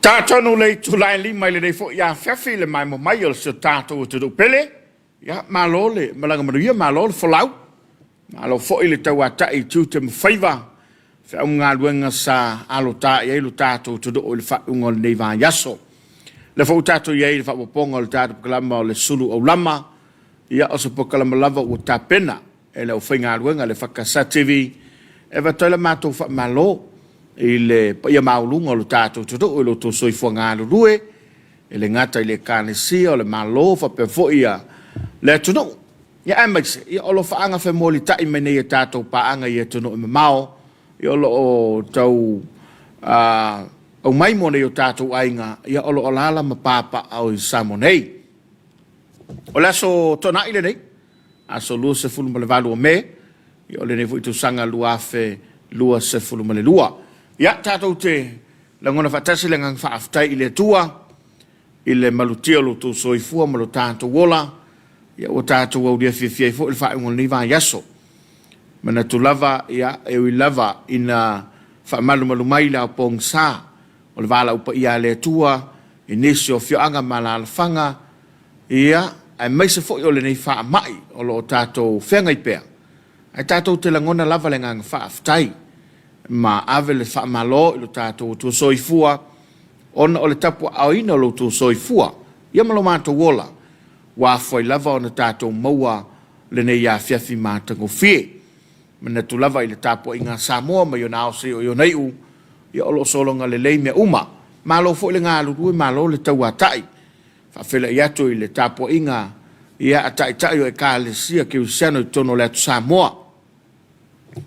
Tatonu le itula e lima i lenei foi afiafi le maemo mai o si o tatou atunuu pele. Ia, malo le malaga manuia, malo le folau, malo foi le tauatai i tiute ma faiva, feau ma galuega sa alota i ai lo tatou atunuu i le faaiuga o lenei vaiaso. O lea foi ua tatou i ai i le faaopoopoga o le tatou polokalama o le Sulu Aulama, ia o se polokalama lava ua tapena e le aufaigaluega a le FKS TV e avatu ai le matou faamalo i le paia maualuga o lo tatou atunuu i lo outou soifua galulue, e le gata i le Ekalesia, o le Malo faapea foi ia le atunuu. Ia aemaise ia o lo o faaga femolitai mai nei e tatou paaga i atunuu e mamao, ia o lo o tau aumai mo nei o tatou aiga, ia o lo o alaala ma papaaao i Samoa nei. O le aso Toonai lenei, aso 28 o Me, ia o lenei foi tausaga 2022. Ia tatou te lagona faatasi le agaga faafetai i le Atua i le malutia o lo outou soifua ma lo tatou ola, ia ua tatou aulia fiafia ai foi le faaiuga o lenei vaiaso. Manatu lava, ia, e ui lava ina faamalumalu mai le ao pogisa o le valaau paia a le Atua i nisi o afioaga ma alaalafaga, ia, aemaise foi o lenei faamai o lo o tatou feagai pea, ae tatou te lagona lava le agaga faafetai ma ave le faamalo i lo tatou Atua Soifua ona o le tapuaaoina o lo outou soifua, ia ma lo matou ola, ua afuai lava ona tatou maua lenei afiafi matagofie. Manatu lava i le tapuaiga a Samoa mai ona ao seia oo i ona iu, ia o lo o sologa lelei mea uma. Malo foi le galulue, malo le tauatai. Faafeiloai atu i le tapuaiga ia a Taitai o Ekalesia Kerisiano i totonu o le Atu Samoa.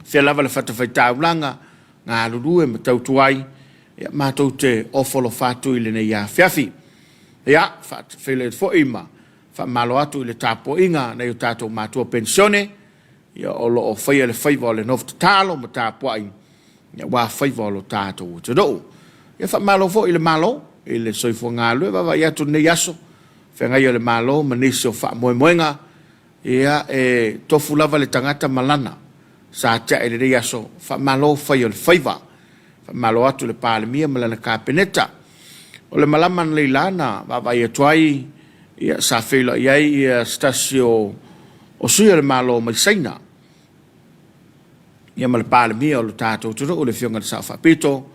Fea lava le fatafaitaulaga, galulue ma tautua ai, ia matou te ofo alofa atu i lenei afiafi. Ia, faafeiloai atu foi ma faamalo atu i le tapuaiga a nai o tatou matua penisione, ia o lo o faia le faiva o le nofo tatalo ma tapuai ia aua faiva o lo tatou atunuu. Ia faamalo foi i le Malo i le soifua galulue, vaavaai atu i lenei aso, feagai o le Malo ma nisi o faamoemoega, ia e tofu lava le tagata ma lana sa tiae i lenei aso, faamalo fai o le faiva. Faamalo atu i le Palemia ma lana Kapeneta. O le malama analeila na vaavaai atu ai, ia, sa feiloai ai ia se tasi o o sui o le Malo mai Saina, ia ma le Palemia o le tatou atunuu, le Afioga i le Sao Faapito,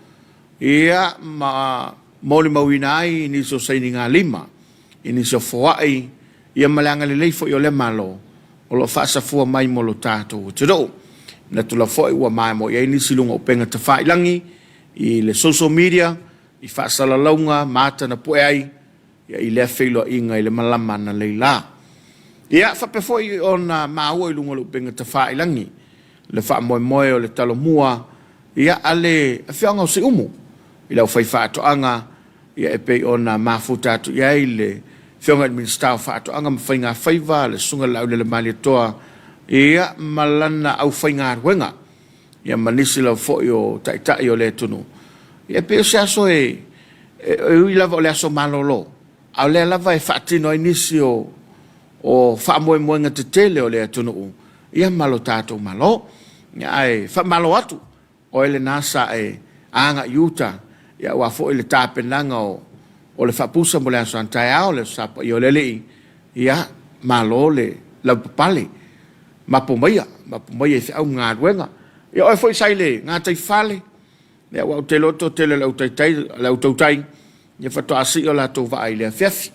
ia ma molimauina ai nisi o sainigalima, i nisi o foai, ia ma le agalelei foi o lea Malo o lo o faasafua mai mo lo tatou atunuu. Manatu lava foi ua maemo i ai nisi luga o upega tafailagi i le social media, i faasalalauga ma ata na pue ai ia, i lea feiloaiga i le malama analeila. Ia, faapea foi ona maua i luga o le upega tafailagi le faamoemoe o le Talomua ia, a le afioaga o Siumu i le aufaifaatoaga ia, e pei ona mafuta atu i ai le Afioga i le Minisita o Faatoaga ma Faiga Faiva, le Susuga i le Laaulialemalietoa ia, ma lana aufaigaluega ia, ma nisi lava foi o taitai o le atunuu. Ia, e pei o se aso e ui lava o le aso malolo, a o lea lava e faatino ai nisi o faamoemoega tetele o le atunuu ia ma lo tatou Malo. Ia, ae faamalo atu oe lena sa e agai i uta ia, aua foi le tapenaga o le faapusa mo le aso a taeao, le aso Sa Paia o le Alii. Ia, malo le lavapapale, mapo maia, mapo maia i feau ma galuega. Ia, oe foi sa i le gataifale, ia, aua ou te iloa o le toatele o le au taitai, le au tautai, ia faatoa sii o latou vaa i le afiafi.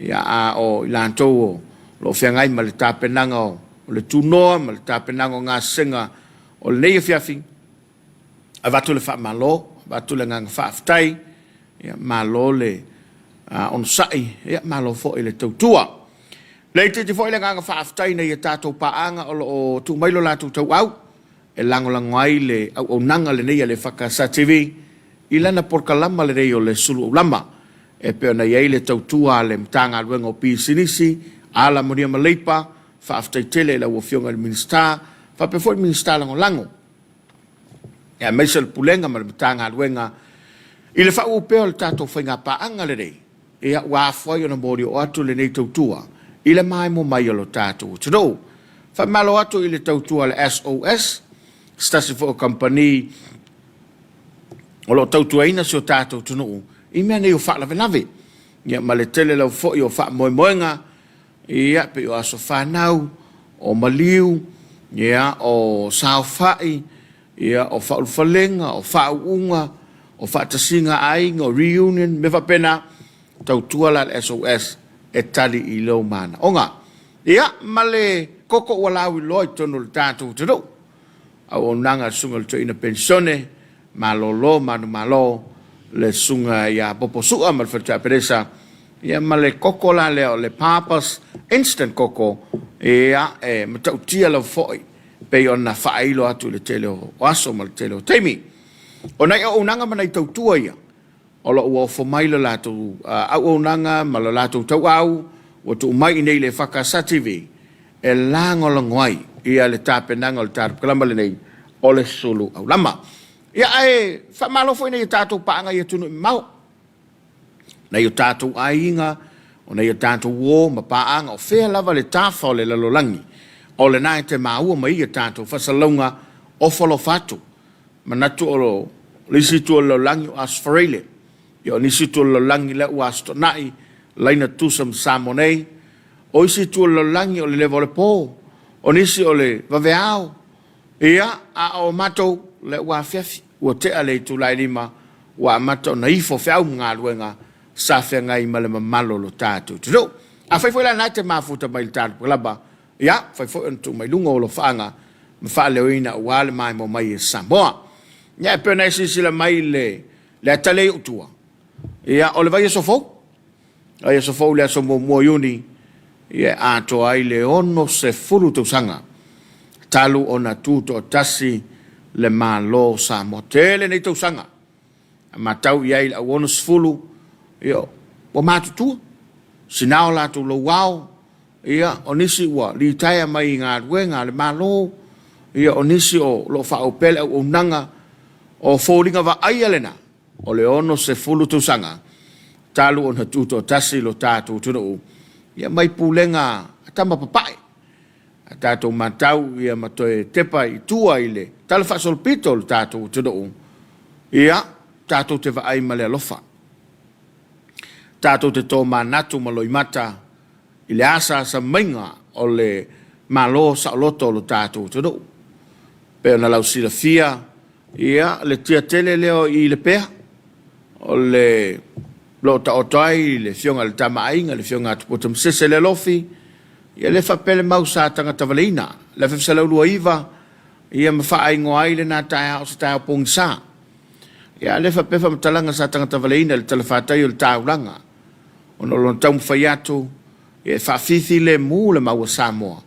Ia, a o i latou o lo o feagai ma le tapenaga o le tunoa ma le tapenaga o gasesega o lenei afiafi, avatu le faamalo, avatu le agaga faafetai, ia, malo le onosai, ia, malo foi le tautua. Le itiiti foi le agaga faafetai i nai a tatou paaga o lo o tuu mai lo latou tauau e lagolago ai le auaunaga lenei a le FKS TV i lana polokalama lenei o le Sulu Aulama, e pei ona i ai le tautua a le Matagaluega o Pisinisi, Alamanuia ma Leipa. Faafetai tele i lau Afioga i le Minisita, faapea foi le Minisita Lagolago, aemaise o le Pulega ma le Matagaluega i le faaauau pea o le tatou faigapaaga lenei, ia, ua afua ai ona molioo atu lenei tautua i le maemo mai o lo tatou atunuu. Faamalo atu i le tautua a le SOS, se tasi foi o kamupani o lo o tautuaina si o tatou atunuu. i mea nei o faalavelave. Ia ma le tele lava foi o faamoemoega, ia, pei o aso fanau, o maliu, ia, o saofai, ia, o faaulufalega, o faauuga, o faatasiga a aiga, o reunion, mea faapena, tautua la le SOS e tali i lou manaoga. Ia, ma le koko ua lauiloa i totonu o le tatou atunuu. Auaunaga a le Susuga i le Toeaina Penisione, malolo manumalo le Susuga ia Popo Sua ma le Faletua Epenesa, ia ma le koko la lea o le Papa's Instant Koko, ia, e matautia lava foi pei ona faailo atu i le tele o aso ma le tele o taimi. O nai auaunaga ma nai tautua ia, o lo o ua ofo mai le latou auaunaga ma le latou tauau ua tuu mai i nei i le EFKS TV e lagolago ai ia le tapenaga o le talukalama lenei o le sulu aulama. Ia ae faamalo foi nei o tatou paaga i atunuu e mamao, nai o tatou aiga, o nai o tatou uo ma paaga, o fea lava le tafa o le lalolagi, o lena e te maua mai ai a tatou faasalalauga ofo alofa atu. Manatu o le isi itu o le lalolagi o Ausfaraile, ia o nisi itu o le lalolagi lea ua Aso Toonai, laina tutusa ma Samoa nei, o isi itu o le lalolagi o le leva o le po, o nisi o le vaveao, ia, a o matou lea ua afiafi, ua tea le itula e 5, ua amata ona ifo feau ma galuega sa feagai ma le mamalu o lo tatou atunuu. Afai foi la na e te mafuta mai i le tatou kalaba, Ia, fai foi ona tuu mai luga o alofaaga ma faaleoina aua le maimoa mai e Samoa. Ia, e pei ona e silasila mai i le, le ata lea i ou tua, ia, o le vaiaso fou, vaiaso fou le aso muamua o Iuni, ia, e atoa ai le 60 tausaga talu ona tutoatasi le Malo o Samoa. Tele nei tausaga. A matau i ai i le au 60, ia, ua matutua, sina o latou louao, ia, o nisi ua litaea mai i galuega a le Malo, ia, o nisi o lo o faaauau pea le auaunaga. O foliga vaaia lena o le 60 tausaga talu ona tutoatasi lo tatou atunuu, ia, mai pulega a tama papae. A tatou matau ia ma toe tepa i tua i le talafaasolopito o le tatou atunuu, ia, tatou te vaai ma le alofa. Tatou te tomanatu ma loimata i le asaasamaiga o le Malo saoloto o lo tatou atunuu. Pei ona lausilafia, ia, le tia tele lea i Lepea, o le lo o taoto ai le afioga i le Tama a Aiga, le afioga a Tupua Tamasese Lealofi, ia le faapea le mau sa tagatavaleina, le 1929, ia ma faaigoa ai lena taeao o se taeao pogisa. Ia le faapea faamatalaga sa tagatavaleina i le talafatai o le taulaga, ona o lona taumafai atu ia e faafifilemu le mau a Samoa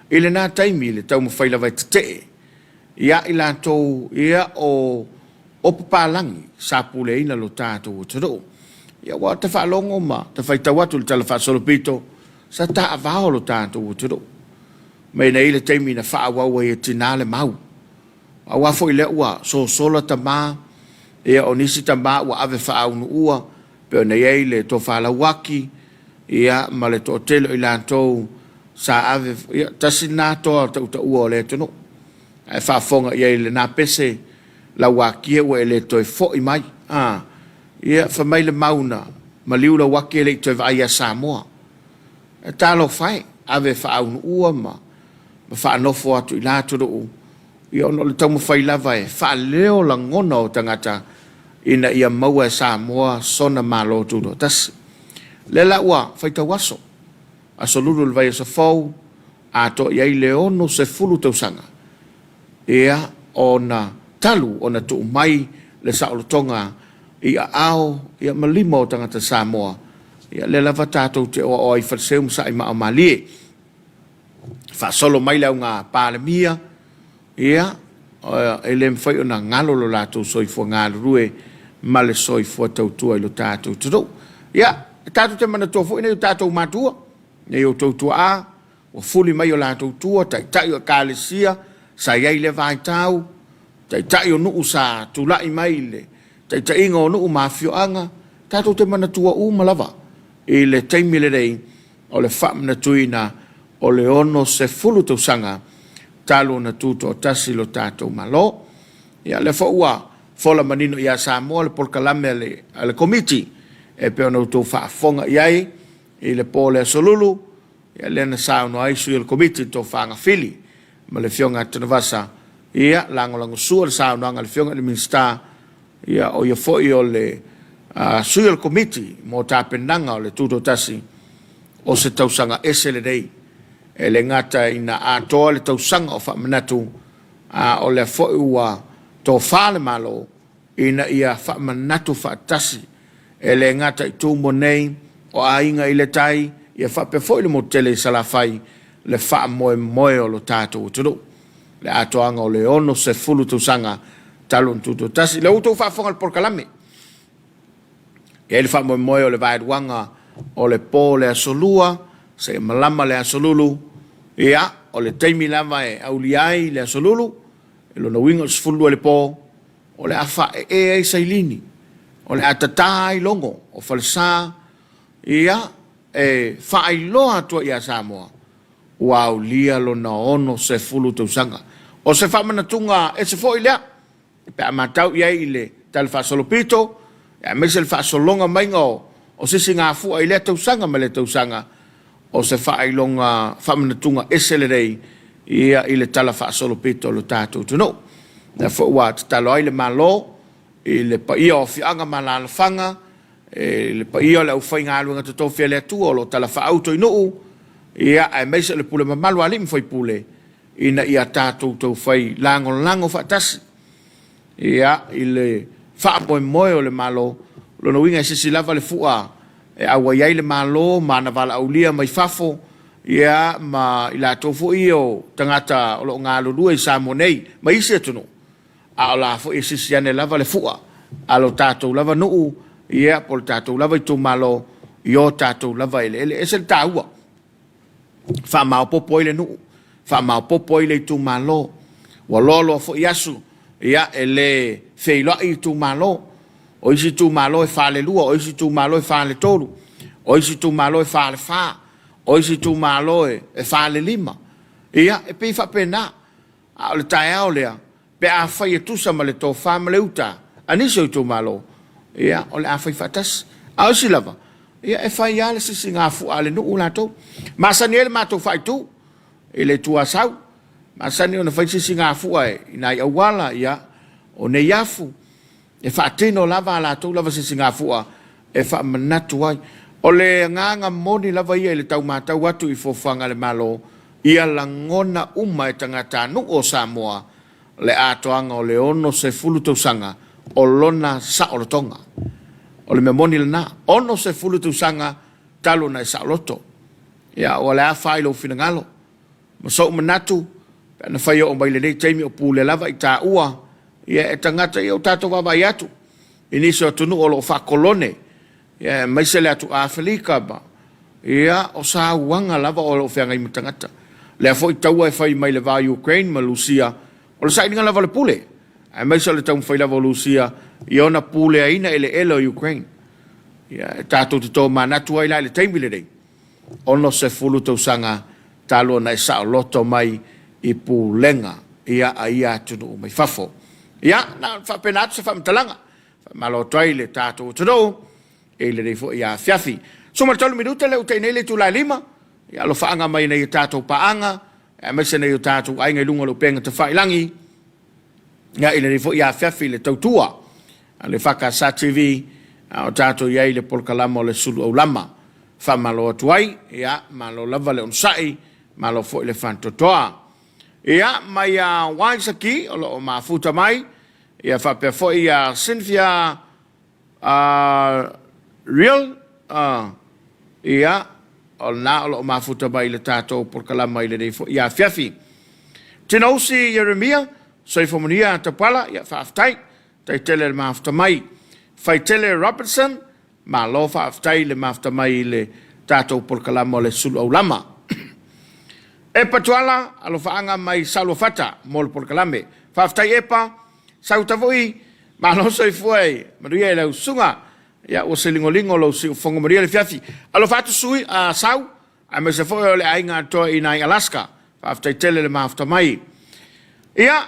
i lena taimi i le taumafai lava e tetee ia i latou ia o o papalagi sa puleaina lo tatou atunuu. Ia ua ta faalogo ma ta faitau atu i le Tala Faasolopito, sa taavao lo tatou atunuu. Mai nei le taimi na faaauau ai e tina le mau. Aua foi lea ua sosola tama, ia o nisi tama ua ave faaaunuua, pei ona i ai le Tofa Lauaki, ia ma le toatele o i latou sa ave, ia tasi lena toa tautaua o le atunuu. Ae faafofoga i ai i lena pese, Lauakie ua e le toe foi mai. A, ia, fai mai le mau na maliu Lauaki e le i toe vaai ia Samoa. E talofa e, ave faaunuua ma, ma faanofo atu i la atunuu, ia ona o le taumafai lava e faaleo lagona o tagata ina ia maua e Samoa sona Malo Tutoatasi. Lea la ua faitau aso, aso lulu o le vaiaso fou, atoa i ai le 60 tausaga, ia, ona talu ona tuu mai le saolotoga i aao ia ma lima o tagata Samoa, ia lea lava tatou te oaoa i Faleseu ma Saimao malie. Faasolo mai le auga Palemia, ia, e le mafai ona galo lo latou soifua galulue ma le soifua tautua i lo tatou atunuu. Ia, e tatou te manatua foi nai o tatou matua, nai outou tuaa, ua fuli mai o latou tua, taitai o ekalesia sa i ai i lea vaitau, taitai o nuu sa tulai mai i le taitaiga o nuu ma afioaga, tatou te manatua uma lava i le taimi lenei o le faamanatuina o le 60 tausaga talu ona tutoatasi lo tatou Malo. Ia, lea foi ua fola manino ia Samoa le polokalame a le Komiti e pei ona outou faafofoga i ai i le po o le Aso Lulu, ia lea na saunoa ai sui o le Komiti i le Tofa Gafili ma le Afioga ia Tanuvasa, ia lagolagosua le saunoaga a le Afioga i le Minisita, ia o ia foi o le sui o le Komiti mo tapenaga o le Tutoatasi o se tausaga ese lenei. E le gata ina atoa le tausaga o faamanatu, a o lea foi ua tofa le Malo ina ia faamanatu faatasi, e le gata i Tumua nei, o aiga i le tai, ia faapea foi le motu tele i Salafai, le faamoemoe o lo tatou atunuu. Le atoaga o le 60 tausaga talu ona tutoatasi. Lea ua outou faafofoga i le polokalame. E i ai le faamoemoe o le vaeluaga o le po o le Aso Lua seia malama le Aso Lulu. Ia, o le taimi lava e aulia ai le Aso Lulu, o lona uiga o le 12 i le po, o le a faaee ai sailini, o le a tata ai logo o falesa, ia, e faailoa atu ai ia Samoa, ua aulia lona 60 tausaga. O se faamanatuga ese foi lea, pe a matau i ai i le talafaasolopito, aemaise le faasologa maiga o sisigafua i lea tausaga ma lea tausaga, o se faailoga faamanatuga ese lelei ia i le talafaasolopito o lo tatou atunuu. Lea foi ua tatalo ai le Malo i le paia o afioaga ma alaalafaga, i le paia o le aufaigaluega totofi a le Atua o lo o talafaauto i nuu, ia, aemaise o le pule mamalu a alii ma faipule, ina ia tatou taufai lagolago faatasi ia, i le faamoemoe o le Malo. O lona uiga e sisi lava le fua e auai ai le Malo ma ana valaaulia mai fafo, ia, ma i latou foi ia o tagata o lo o galulue i Samoa nei ma isi atunuu, a o la foi e sisi ane lava le fua a lo tatou lava nuu, ia, po o le tatou lava itumalo i o tatou lava eleele. E ese le taua. Faamaopoopo ai le nuu, faamaopoopo ai le itumalo. Ua loaloa foi aso, ia, e le feiloai itumalo. O isi itumalo e falelua, o isi itumalo e faletolu, o isi itumalo e falefa, o isi itumalo e falelima. Ia, e pei e faapena. A o le taeao lea, pe afai e tusa ma le tofa ma le uta a nisi o itumalo, ia, o le a fai faatasi. A o isi lava, ia, e fai lava le sisigafua a le nuu latou. Masani ai le matou faaitu i le Itu Asau, masani ona fai sisigafua i nai auala, ia, o Neiafu, e faatino lava a latou lava sisigafua e faamanatu ai. O le agaga moni lava ia i le tau matau atu i fuafuaga a le Malo, ia lagona uma e tagatanuu o Samoa le atoaga o le 60 tausaga o lona saolotoga. O le mea moni lena, 60 tausaga talu ona e saoloto. Ia, ua le afa i lou finagalo ma sou manatu, pe ana fai e oo mai i lenei taimi o pule lava i taua, ia e tagata ia ua tatou vaavaai atu i nisi o atunuu o lo o faakolone, ia aemaise le atu Afelika ma, ia o sauaga lava o lo o feagai ma tagata. Lea foi taua e fai mai le va o Ukraine ma Lusia, o le sailiga lava o le pule, aemaise o le taumafai lava o Lusia i ona puleaina eleele o Ukraine. Ia e tatou te tomanatu ai la i le taimi lenei, 60 tausaga talu ona e saoloto mai i pulega ia a ia atunuu mai fafo. Ia, na faapena atu se faamatalaga. Faamalo atu ai le tatou atunuu i lenei foi afiafi. 13 minute lea ua tei nei le itula e 5. Ia alofaaga mai nei o tatou paaga, aemaise nei o tatou aiga i luga o le upega tafailagi. Ia, i lenei foi afiafi le tautua a le EFKS TV, a o tatou i ai i le polokalama o le Sulu Aulama. Faamalo atu ai, ia, malo lava le onosai, malo foi le faatoatoa. Ia, mai a Waisaki o lo o mafuta mai, ia faapea foi ia Cynthia Real, ia, o lena o lo o mafuta mai i le tatou polokalama i lenei foi afiafi. Tinousi Ieremia, soifua manuia Tapala, ia faafetai, tai tele le mafuta mai. Faitele Robertson, malo faafetai le mafuta mai i le tatou polokalama o le Sulu Aulama. Epa Tuala, alofaaga mai Saluafata mo le polokalame. Faafetai Epa, sau tavui, malo soifua e manuia i lau susuga. Ia ua se ligoligo lou siufofoga manuia le afiafi. Alofa atu sui a Sau, aemaise foi o le aiga atoa i ina i Alaska. Faafetai tele le mafuta mai. Ia,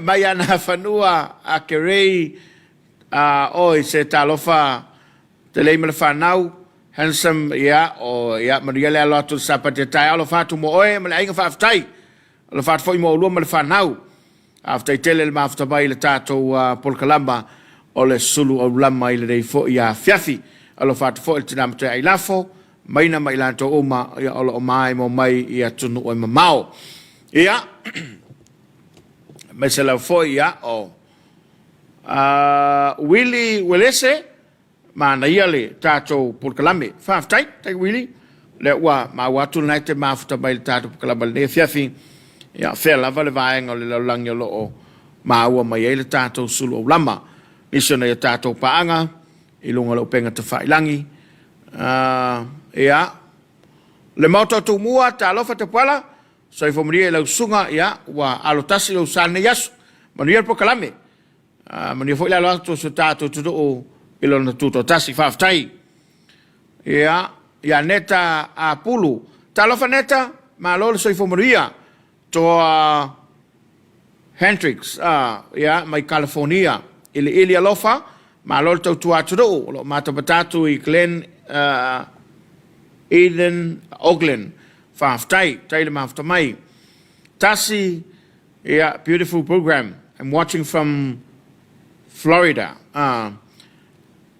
mai ana fanua a Kerei, oi se talofa telei ma le fanau, handsome, ia, o, ia, manuia le alo atu le Sapati a taeao, alofa atu mo oe ma le aiga faafetai. Alofa atu foi mo oulua ma le fanau. Faafetai tele le mafuta mai i le tatou polokalama o le sulu aulama i lenei foi afiafi. Alofa atu foi i le tina matua Ailafo, Maina ma i latou uma ia, o lo o maemo mai i atunuu e mamao. Ia, aemaise lava foi ia, o Willie Uelese, manaia le tatou polokalame. Faafetai, faafetai Willie. Lea ua maua atu lena e te mafuta mai i le tatou polokalame i lenei afiafi. Ia, fea lava le vaega o le lalolagi o lo o maua mai ai le tatou sulu aulama. Nisi o nai a tatou paaga i luga o le upega tafailagi. Ia, le Maota o Tumua, talofa Tapuala, soifua manuia i lau susuga, ia, ua alotasi lou sa lenei aso. Manuia le polokalame. Manuia foi le alo atu o si o tatou atunuu i lona tutoatasi. Faafetai. Ia, ia Neta Apulu. Talofa Neta, malo le soifua manuia. Toa Hendricks, ia, mai California. Iliili alofa, malo le tautua atunuu. O lo o matamata atu i Glen Eden Oglen. Faafetai, tai le mafuta mai. Tasi, ia, beautiful program. I'm watching from Florida.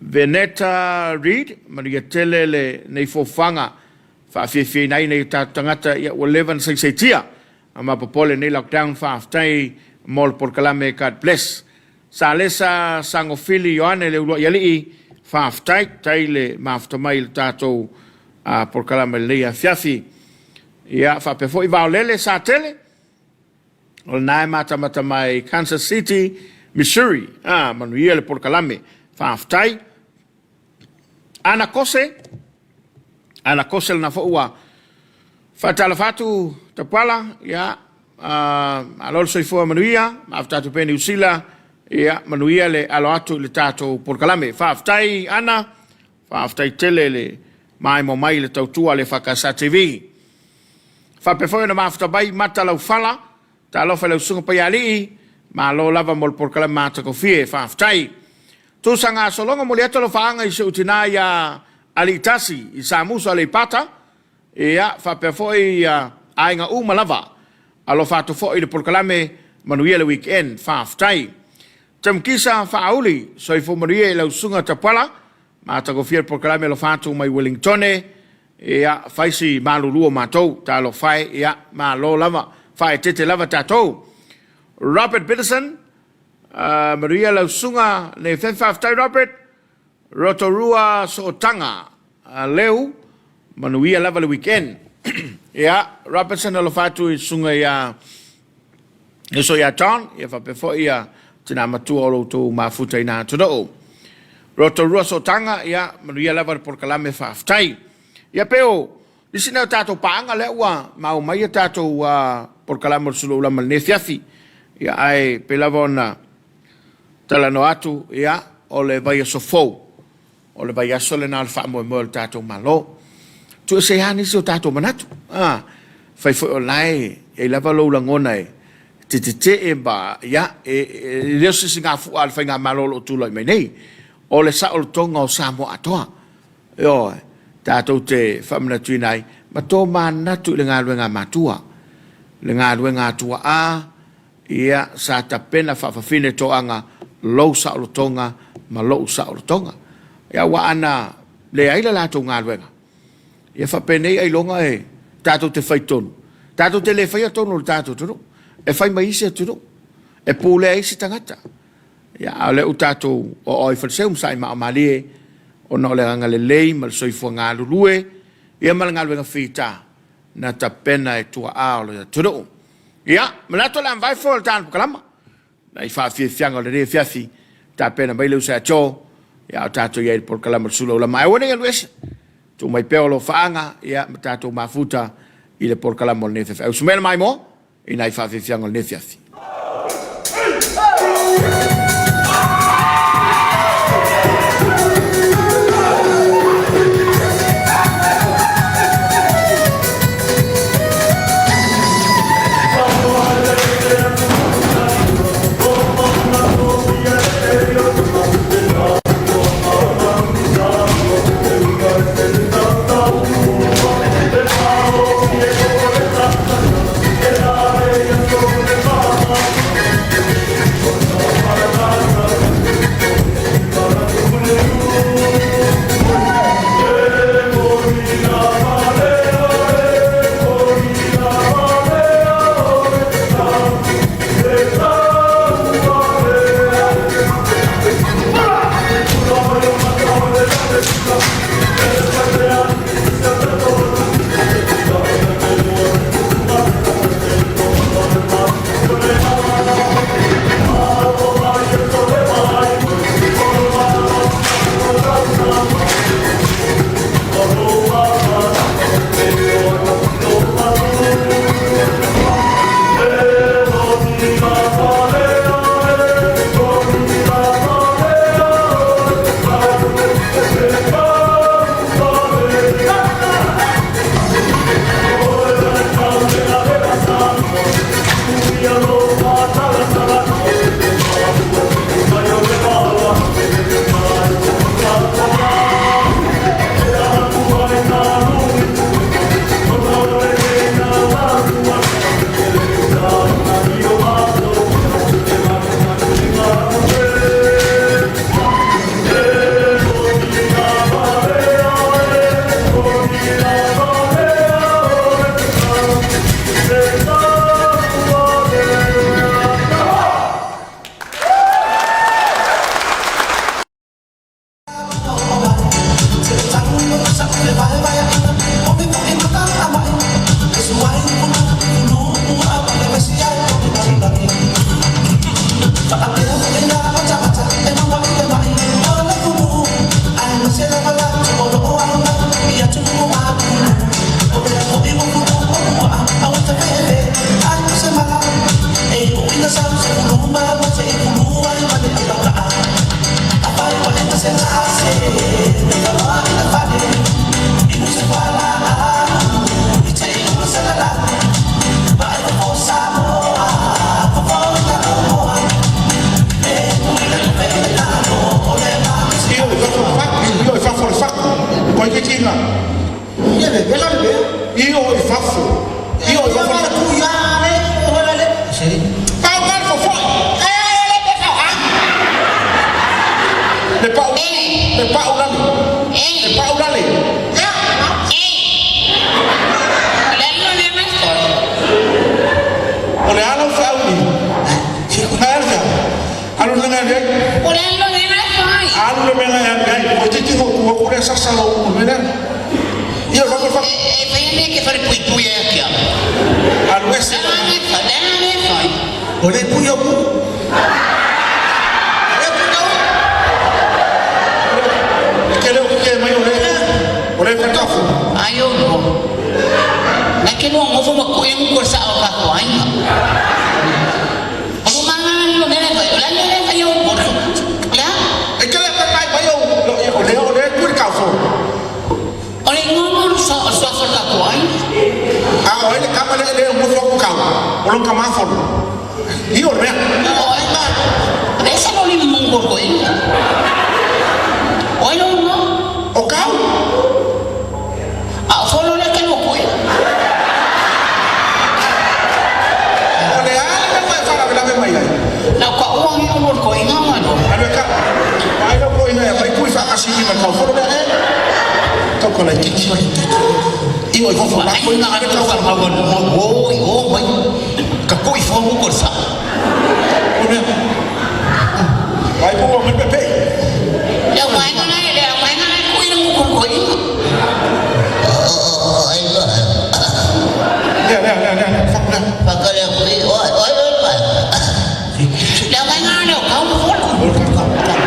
Veneta Reid, manuia tele lenei foafoaga. Faafiafiaina ai nai o tatou tagata, ia ua leva ona saisaitia a ma popole nei lockdown. Faafetai mo le polokalame, God bless. Salesa Sagofili Ioane le uluai alii, faafetai, tai le mafuta mai i le tatou polokalame i lenei afiafi. Ia faapea foi Vaolele Satele, o lena e matamata mai Kansas City, Missouri. Manuia le polokalame, faafetai. Ana Kose, Ana Kose lena foi ua faatalofa atu Tapuala, ia, malo le soifua manuia, mafuta atu pea Niu Sila, ia, manuia le alo atu i le tatou polokalame. Faafetai Ana, faafetai tele le maemo mai i le tautua a le EFKS TV. Faapea foi ona mafuta mai Mata Laufala, talofa i lau susuga Paialii, malo lava mo le polokalame matagofie, faafetai. Tusa gasologa moli atu alofaaga i si ou tina ia Aliitasi i Samusu Aleipata, ia faapea foi ia aiga uma lava. Alofa atu foi i le polokalame, manuia le weekend. Faafetai. Tamkisa Faauli, soifua manuia i lau susuga Tapuala, matagofie le polokalame alofa atu mai Wellingtone, ia fai si malulu o matou, talofa e, ia malo lava, faaeteete lava tatou. Robert Biddison, Manuia lau susuga le Fefe, faafetai Robert. Rotorua Sootaga Leu, manuia lava le weekend. Ia, Robertson alofa atu i susuga ia uso ia John, ia faapea foi ia tina matua o lo outou mafuta i na atunuu. Rotorua Sootaga, ia manuia lava le polokalame, faafetai. Ia pe o Nisi nai o tatou paaga lea ua maua mai a tatou polokalame o le Sulu Aulama i lenei afiafi. Ia, ae pei lava ona talanoa atu, ia, o le vaiaso fou, o le vaiaso lena o le faamoemoe o le tatou Malo. Tuuese lava nisi o tatou manatu. A, fai foi o la e i ai lava lou lagona e te tetee ma, ia, e le o se sisigafua a le faigamalo o lo o tulai mai nei. O le saolotoga o Samoa atoa. Ioe, tatou te faamanatuina ai ma tomanatu i le galuega a matua, le galuega a tuaa, ia, sa tapena faafafine toaga lou saolotoga ma lou saolotoga. Ia, aua ana leai le latou galuega, ia faapenei ailoga e tatou te fai tonu, tatou te le faia tonu o le tatou atunuu, e fai mai isi atunuu, e pulea isi tagata. Ia, a o lea ua tatou oaoa i Faleseu ma Saimao Malie, ona o le agaga lelei ma le soifua galulue, ia ma le galuega fita na tapena e tuaa o le atunuu. Ia, manatu o le a mavae fua o le tana pukalama, nai faafiafiaga o lenei afiafi, tapena mai le uso ia Joe, ia o tatou i ai i le polokalama o le Sulu Aulama. Ae aua ne i alu ese, tuu mai pea o lo faaga, ia, ma tatou mafuta i le polokalama o lenei afiafi. Ausu mai le maimoa i nai faafiafiaga o lenei afiafi. Alu le mea na e alu ai. O le a le mea na e fai? Alu le mea na e alu ai. Toeitiiti ona ou tu atu lea sasa lou ulu i le mea lea. Ia, fai mai fai. E fai a mea e te falepuipui ai ia te au. Alu ese. Le a le mea e fai? Le a le mea e fai? O le pui au ulu. O le pui au. E te le o kike mai o le o le fai Ai o no. Na ke no ngofo ma ko yang ko sa o ka ko ai. O ma na lo mea e fai. O le a le mea e fai au ko. Le a? E ke le kai mai o o le pui kau fo. O le ngono sa o sa ka ko ai. A o le kama le le mo fo kau. O lo kama fo. I o mea. O ai ma. Le sa lo ni mongo ko ai. O ai no no. O kau. A folo le ke no ko ai. O le a le mea e faalavelave mai ai. Na ka o ai o no ko ai ngā no. Alu e ka. Ai lo ko ina e mai pui whaakasini ma kau folo mea e. Tau ka lai kiki. I o i fofo la Ai ko ngā ina le ale ka kau fa folo. ma o o mai. Ka ko i fo mo ko sa. O mea. Ai po o me pepe. Le mai ngā le mai ngā ko i mo ko ko ai. Ai ba. Lea lea lea lea lea. Whaku lea. Whakalea kui, oi, oi, oi, oi. Le mai ngā le kau mo folo. O le kau kau.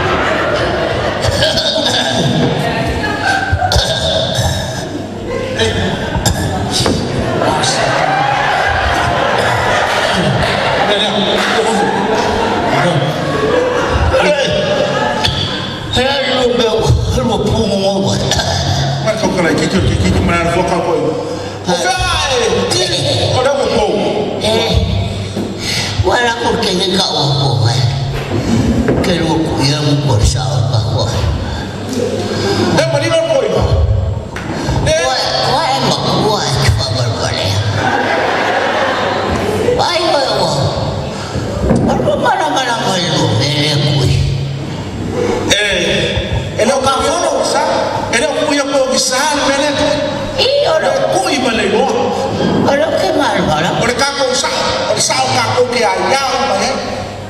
Lea lea. O fofo. Hea lu mea, lu pungu ngō. Mai kau ka lai kiki o kiki ki mana fua kau koe. O whea e. O lea mo pou. Eh, wala ko ke ke ka o ko mai. Ke lu ku ia mu ko sa o ka ko. E manino koe. Le. Wa wa e ma ku wa e ka ba ba le. Vai vai wa. O mana mana ko lu me le kui. E. E leo ka folo sa. E leo kui a ko ki sa le mele. I o O le kui ma le iloa. o lo ke mal wala. O le kākou sa. O le sa o kākou ke ai iau mai e.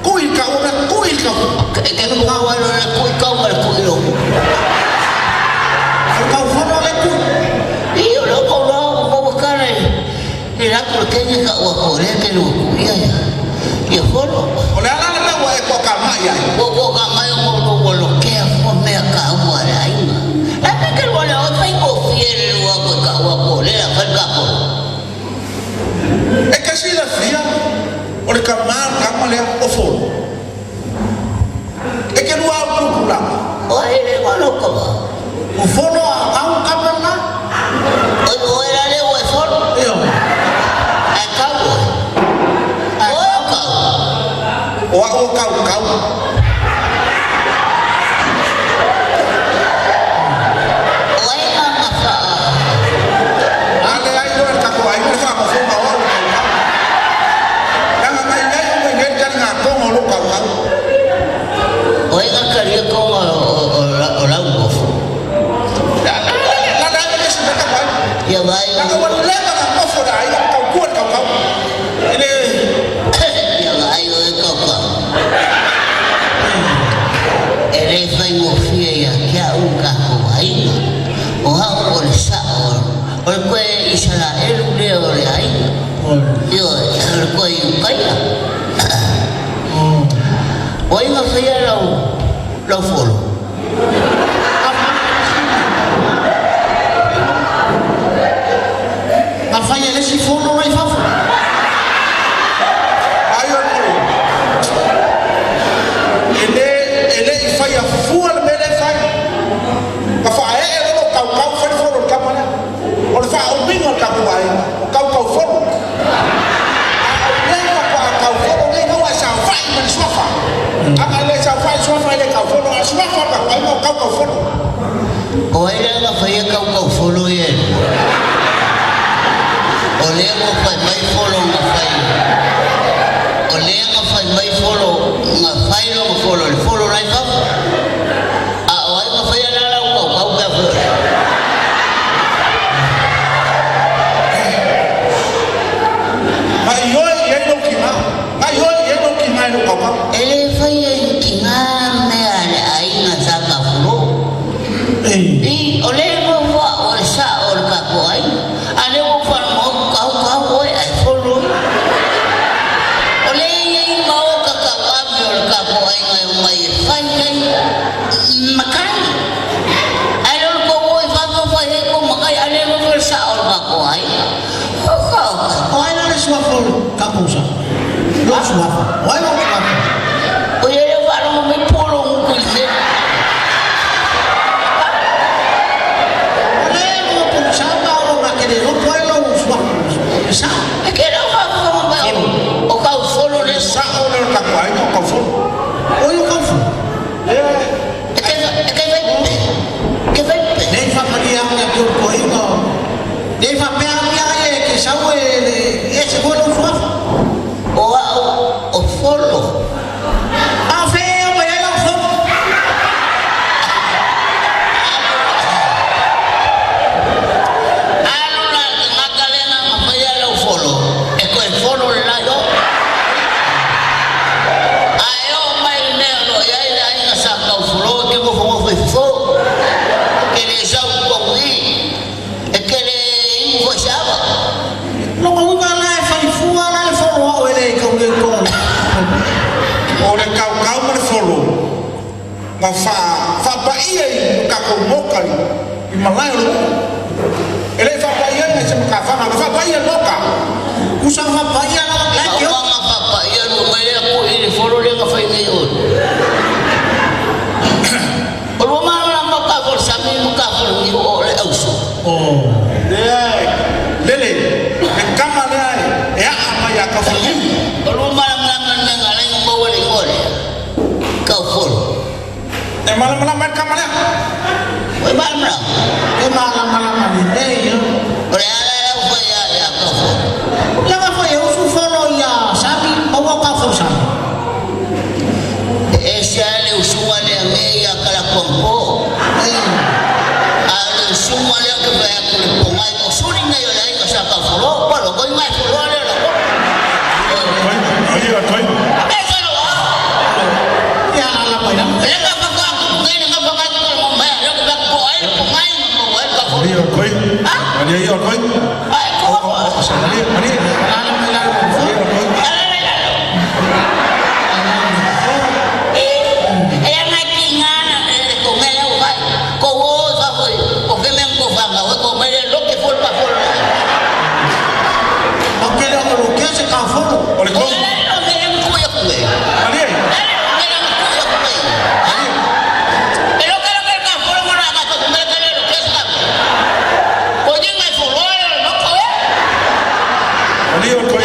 Kui ka o mea kui ka. Ke ke ka wa lo le kui ka wa le kui lo. O kau fono le kui. I o lo ko lo ko ka le. I la ko ke ke ka wa ko le ke lu ku ia ia. Ia folo. O le ala le mea ua e kua ka mai ai. Ko ko ka mai o lo ko lo ke a fo mea ka ua le ainga. La pe ke lo le o fai ko fiere ua ko ka ua ko le la fai ka ko. E kasi la fia. O le ka maa ka ma lea o folo. E ke lua au kuku la. O e le wa lo ko ba. O folo a au ka la. O o era le o e folo. Io. E ka o. O e ka. O a o kau kau. O e nga nga fa. Ale ai lo el kako ai le fa mo fo ma o kau kau. Nanga ngai ngai o ngai ngai kali ngā tonga o lo kau kau. O e nga ka ria ko o o o la u fo. La la la la la se ka kau. Ia vai Nanga wa leva ngā kofo da ai kau kua kau kau. Ele ia vai o e ka ka. E le fai mo fia ia kia u ka ko ainga. O hau o le sa o. O le koe Israelu le o le ainga. Io o le koe Ukaia. O inga whaia lau, lau folo. Na fai e le si fono mai fafo. Ai o ko. Ele ele i fai a fua le mele fai. Ka fa e e lo kau kau fai folo ka mana. O le fa o mingo ka ku ai. O kau kau folo. A o le fa ko a kau folo le no sa fai ma suafa. Anga le sa fai suafa le kau folo a suafa ka ai mo kau kau folo. O e le nga whaia kau kau folo ie. O le nga whai mai folo nga whai. O le nga whai mai folo nga whai lo nga folo le folo nai fafo. A o ai nga whaia la lau kau kau ka folo. Ma i oi i ai no ki ma. Ma i oi i ai no ki ma lo kau kau. E le whai e ki lou sao? Lou suafa. O ai lou suafa? O ia lea ua faalogo mai po o lou gutu i le mea. O lea ua pogisa ma oo na te le loto ai lou suafa o le sao. E ke lea ua faafofoga mai o Kaufolo lea. Sao lea o le tatou aiga o Kaufolo. Oi o Kaufolo. E te e te fai e te fai pe. Nei faamalie au ia te o le toeaina o. Nei faapea au ia ai e te sau e le ese foi lou suafa. O au o Folo. A o fea e aumai ai lau folo? Alu la le tagata lea na na faia lau folo, e toe folo le la i o. A e oo mai i le mea o lo o i ai le aiga sa Taufolo e te nofonofo i fofo. E te le sau i totonu i i. E te le inu foi i se ava. Lona uiga la e fai fua la le folo au e le tau nei toa. O le kaukau ma le folo na faapaia i lo tatou moka i malae o le nuu. E le i faapaia ai se matafaga, na faapaia i le moka. Usa faapaia la la e te Maua ma faapaia lua mai lea kui i le folo lea na fai nei oe. O lua malamalama o kafo o le sami ma kafo o le niu o le auso. Lea e lele, le kama lea e aa mai ia Kaufaliu. O lua malamalama i le mea na ala ai ona maua le igoa lea, Kaufolo. E malamalama ai le kama lea. Ua malamalama. E malamalama lelei ia. O le ala lea ua fai ia Kaufolo. Leaga foi e usu folo ia sami maua kafo sami. E ese lava le usuga lea nei ia Kalakuampo. A o le usuga lea ou te fai atu i le pogai o suli nei o le aiga sa Kaufolo, ua logo i gaefoloa lea o le Ia ala mai la. Ala mai la. O ke leo o ke se kafolo. O le tonu. Malie. Malie o le toi.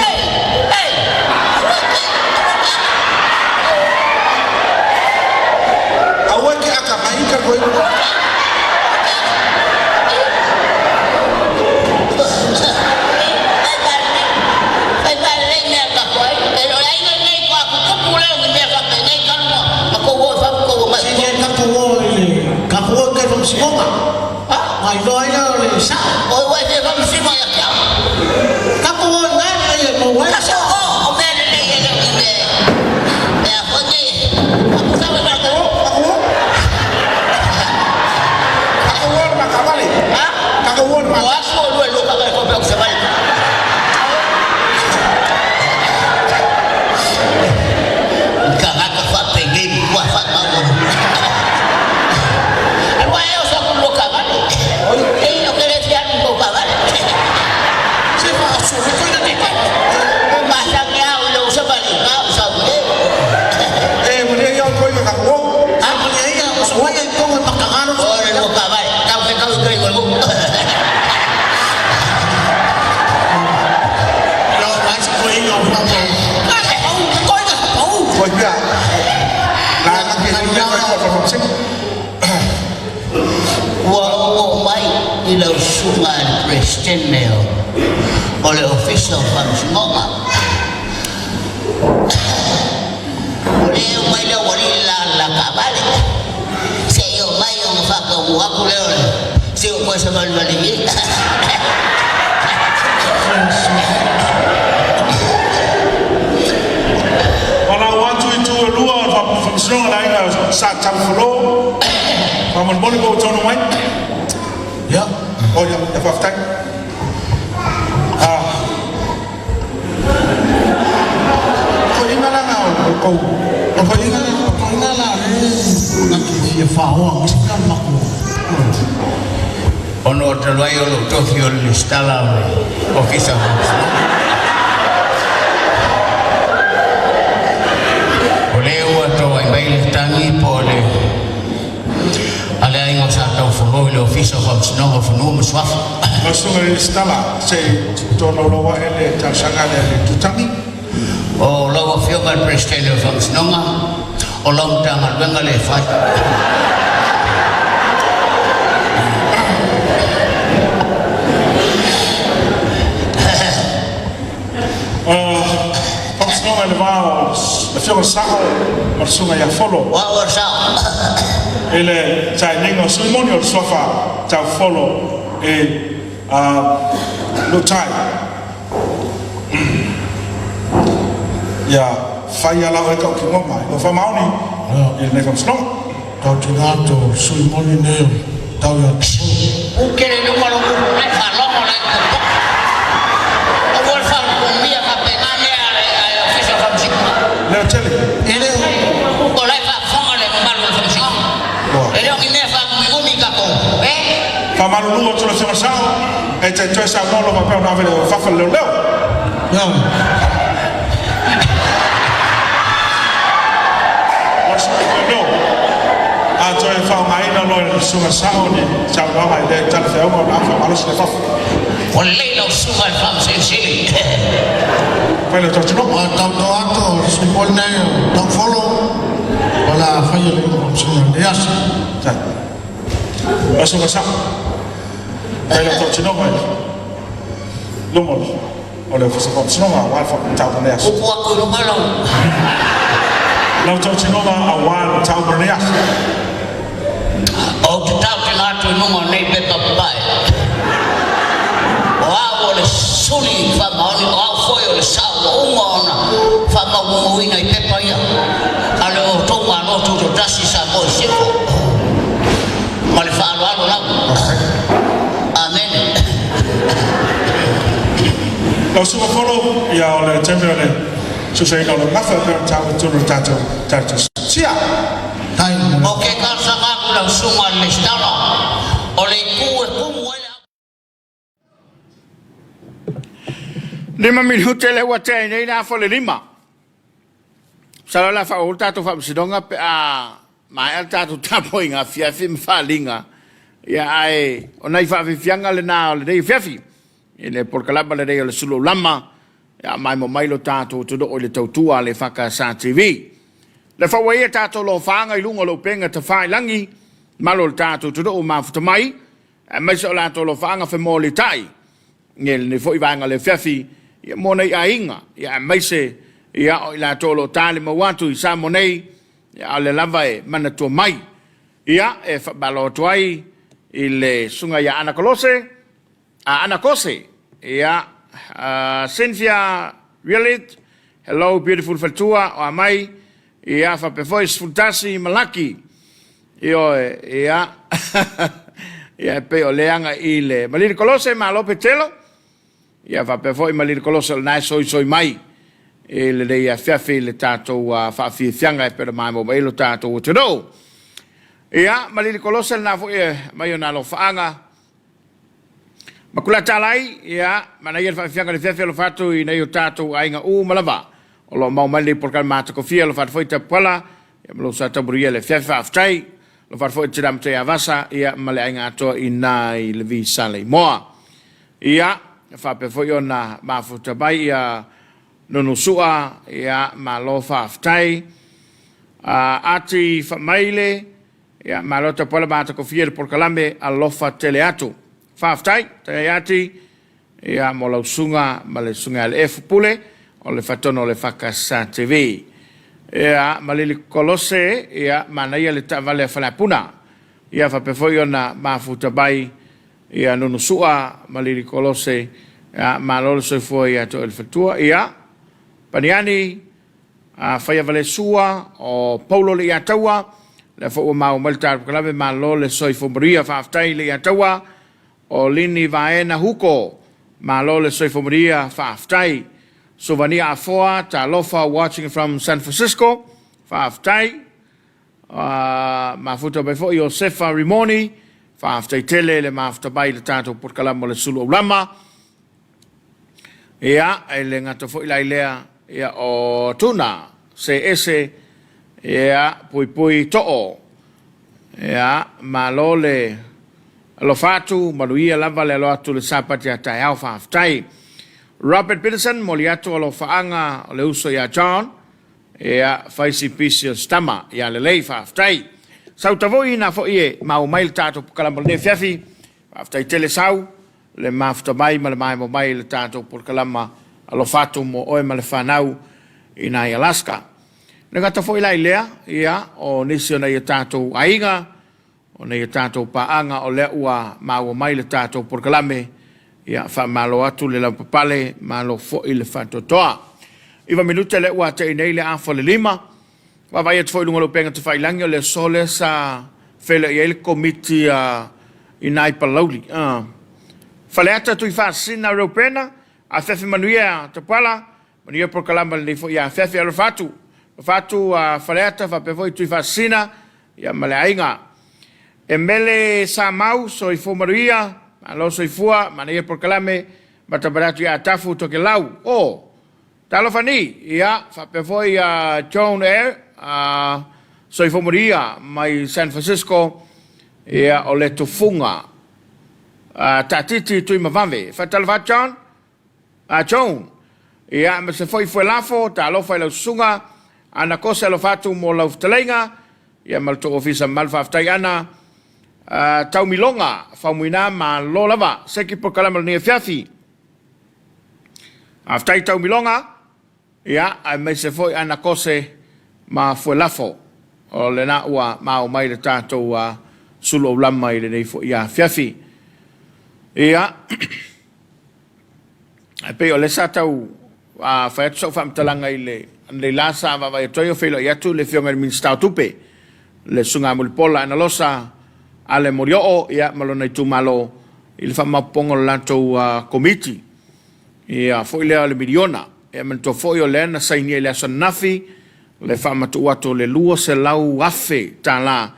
Aua e te atamai ka koe. Se ia tatou o i le tatou o i tai faamasinoga. Ai loa ai lea o le sao. Tatou o i ina e maua ai le sao. Tatou o i le matavale. Tatou o i le matavale. Tagata faapenei matua faamau. Alu ae oso atu i lua taavale. Ei, ou te le fia alu i tou taavale. Se faaosole foi na te tau. Ua masani lava au i lou savali, na ou sau nei. E malie ia o le toi ma tatou o. A malie ia oso mai ai tonu e mataga lou O le lua taavale, tau fetau i tai o le nuu. Lau ai se toeaina o faamoe. Ai se pau, se toeaina se pau. Toi pea. La na ke tu mea fai kua whawhamsing. Ua ou oo mai i lau susuga i le Peresetene o le Ofisa o Faamasinoga. O lea e omai le aualii le la taavale, se i omai ona faataunuu atu lea o le se i ou toe savalivali i ai. Valaau atu i itu e lua o le Faamasinoga le Aiga Sa Taufolo. Faamolemole po ua taunuu mai. Ia. O ia, ia faafetai. Ah. Toeaina la na o kou. O toeaina la. O toeaina la le na te fia faoa mai la le matou. Ona o talu ai o lou tofi o le lesitala o le Ofisa o Faamasinoga. Fanua ma Suafa. Lau Susuga i le Resitala, se i tolaulau ae le talosaga lea i le Tutagi. O lau Afioga i le Peresetene o le Faamasinoga, o lau Matagaluega lea e fai. Faamasinoga i le va o le Afioga i le Sao ma le Susuga ia Folo. O au o le Sao. I le sainiga o sui moni o le suafa tau Folo i Lutai. Ia fai ala oe tautinoga i lou faamaoni i lenei faamasinoga. Tautino atu o le sui moni nei o tau ia te oe. U kele luma lo u lai faalogo lai popo. O voi faalogo faapena mea a le Ofisa o Faamasinoga. Leo tele. E le o. O lai faafofoga le mamalu o le Faamasinoga. E le o ni mea faagumigumi tatou, e. Faamalulu atu le Afioga Sao, e te toe saunoa loa faapea ona ave le fafa i le leoleo. Ioe. Ua suka i leoleo. A toe faaaogaina loa e le Susuga Sao ni saunoaga e le talafeauga ona ave faamalosi le fafa. Ua lelei lau susuga i le Faamasino Sili. Fai le tautinoga. Ua tautau atu o le sui moni nei o Taufolo o le a faia le iuga faamasinoga i lenei aso. Lau Susuga Sao, fai le tautinoga i luma o le Ofisa Faamasinoga aua le mataupu o lenei aso. Upu atu i luga lau. Lau tautinoga aua le mataupu o lenei aso. Ou te tautino atu i luga o nei pepa papae, o au o le suli faamaoni, o au foi o le sao ua uma ona faamaumauina i pepa ia a le outou Malo Tutoatasi Samoa i Sifo. Ma le faaaloalo lava. Amene. Lau Susuga Folo, ia o le taimi o le susaina o le gafa e pei ona taua i totonu o le tatou tatou sia. Tai ma le. O ke talosaga atu i lau susuga i le Lesitala, o le itu e tumu ai le. Lima minute lea ua tea ai nei le afa o le lima. Masalo o le a faaauau le tatou faamasinoga pe a maea le tatou tapuaiga afiafi ma faaaliga. Ia ae o nai faafiafiaga lena o lenei afiafi i le polokalama lenei o le Sulu Lama ia maimoa mai lo tatou atunuu i le tautua a le EFKS TV. Le fau ai e tatou lofaga i luga o le upega tafailagi, malo le tatou atunuu mafuta mai, aemaise o latou alofaaga femolitai i lenei foi vaega o le afiafi ia mo nai aiga, ia aemaise ia o i latou o lo o talimau atu i Samoa nei, ia a o lea lava e manatua mai. Ia e faamalo atu ai i le susuga ia Ana Kolose, a Ana Kose, ia Cynthia Realit, hello beautiful faletua o Amai, ia faapea foi 11 Malaki, Ioe, ia. Ia e pei o le aga i le Malili Kolose, malo Petelo. Ia faapea foi Malili Kolose o lena e soisoi mai i lenei afiafi i le tatou faafiafiaga e pei ona maimoa mai ai lo tatou atunuu. Ia, Malili Kolose lena foi e mai ona alofaaga. Makula Talai, ia, manaia le faafiafiaga i le afiafi alofa atu i nai o tatou aiga uma lava o lo o mau mai lenei polokalame matagofie. Alofa atu foi Tapuala, ia ma lou sa taumulia i le afiafi, faafetai. Alofa atu foi i le tina matai Avasa, ia, ma le aiga atoa i ina i le Visaleimoa. Ia, faapea foi ona mafuta mai ia Nunusua, ia, malo faafetai. Ati Faamaile, Ia, malo tapuala matagofie le polokalame, alofa tele atu. Faafetai, tai ati, ia, mo lau susuga ma le susuga ia le F Pule, o le faatonu o le EFKS TV. Ia, Malili Kolose, ia, manaia le taavale a Faleapuna. Ia, faapea foi ona mafuta mai, ia, Nunusua, Malili Kolose, ia, malo le soifua ia te oe le faletua. Ia, Paniani, A fai avale sua o Paulo le Iataua, lea foi ua maua mai le talukalave, malo le soifua manuia, faafetai le Iataua. O Lini Vaena Huko, malo le soifua manuia, faafetai. Suvania Afoa, talofa watching from San Francisco, faafetai. Mafuta mai foi Iosefa Rimoni, faafetai tele le mafuta mai i le tatou polokalame o le Sulu Aulama. Ia, e le gata foi la i lea, ia, o Tuna, se ese, ia, puipui too. Ia, malo le Alofa atu, manuia lava le alo atu i le Sapati a taeao. Faafetai. Robert Peterson, momoli atu alofaaga o le uso ia John. Ia, fai si pisi o si tama. Ia lelei, faafetai. Sau tavui ina foi e maua mai le tatou polokalame o lenei afiafi. Faafetai tele Sau, le mafuta mai ma le maemo mai i le tatou polokalama. Alofa atu mo oe ma le fanau ina i Alaska. Le gata foi la i lea, ia, o nisi o nai o tatou aiga, O nei a tatou paaga o lea ua maua mai le tatou polokalame, ia faamalo atu le lavapapale, malo foi le faatoatoa. 9 minute lea ua atei nei le afa o le 5. Vaavaai atu foi i luga o le upega tafailagi o le aso lea sa feiloai ai le komiti a i nai Palauli. Faleata Tuifaasisina Reupena, afeafe manuia Tapuala, Manuia polokalama lenei foi afeafe. Alofa atu, alofa atu a Faleata faapea foi Tuifaasisina ia ma le aiga. E mele Samau, soifua manuia, malo soifua, manaia polokalame, matamata atu ia Tafu Tokelau. O, talofa ni, ia, faapea foi ia Joan Air, soifua manuia mai San Francisco, ia, o le tufuga. Taatiti Tuimavave. Faatalofa atu John, A Joan, ia ma se foi Fuelafo, talofa i lau susuga, Ana Kose alofa atu mo lau fetalaiga, ia ma le tou ofisa mamalu faafetai Ana. Taumiloga, Faumuina, malo lava, seki polokalame o lenei afiafi. Faafetai Taumiloga, ia aemaise foi Ana Kose ma Fuelafo, o lena ua maua mai le tatou sulu aulama i lenei foi afiafi. Ia. Ae pei o lea sa tau fai atu sau faamatalaga i le ananei la sa vaavaai atu ai o feiloai atu le Afioga i le Minisita o Tupe, le Susuga Mulipola Anarosa Ale Molioo ia ma lona itumalo i le faamaopoopoga o le latou Komiti ia foi lea o le miliona. Ia manatua foi o lea na sainia i le aso ananafi le faamatuu atu o le $200,000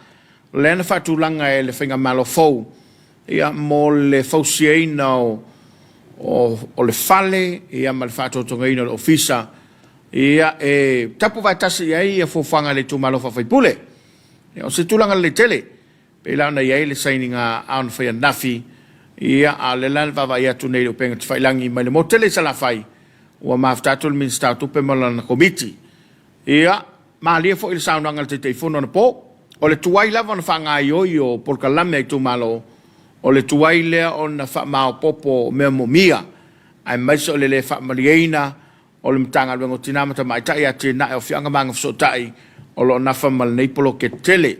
lea na faatulaga e le Faigamalo fou ia mo le fausiaina o o le fale ia ma le faatotogaina o le ofisa ia e tapu faatasi i ai ia fuafuaga a le itumalo faafaipule. Ia, o se tulaga lelei tele pei la ona i ai le sainiga aao na fai ananafi ia a o lea la na vaavaai atu nei i le upega tafailagi mai le motu tele i Salafai ua mafuta atu le Minisita o Tupe ma lana Komiti. Ia, malie foi le saunoaga a le Taitaifono anapo, o le tuai lava ona faagaoioi o polokalame a itumalo, o le tuai lea ona faamaopoopo o mea moomia, aemaise o le le faamalieina o le Matagaluega o Tina ma Tamaitai, Atinae o Afioaga ma Agafesootai o lo o nafa ma lenei poloketi tele.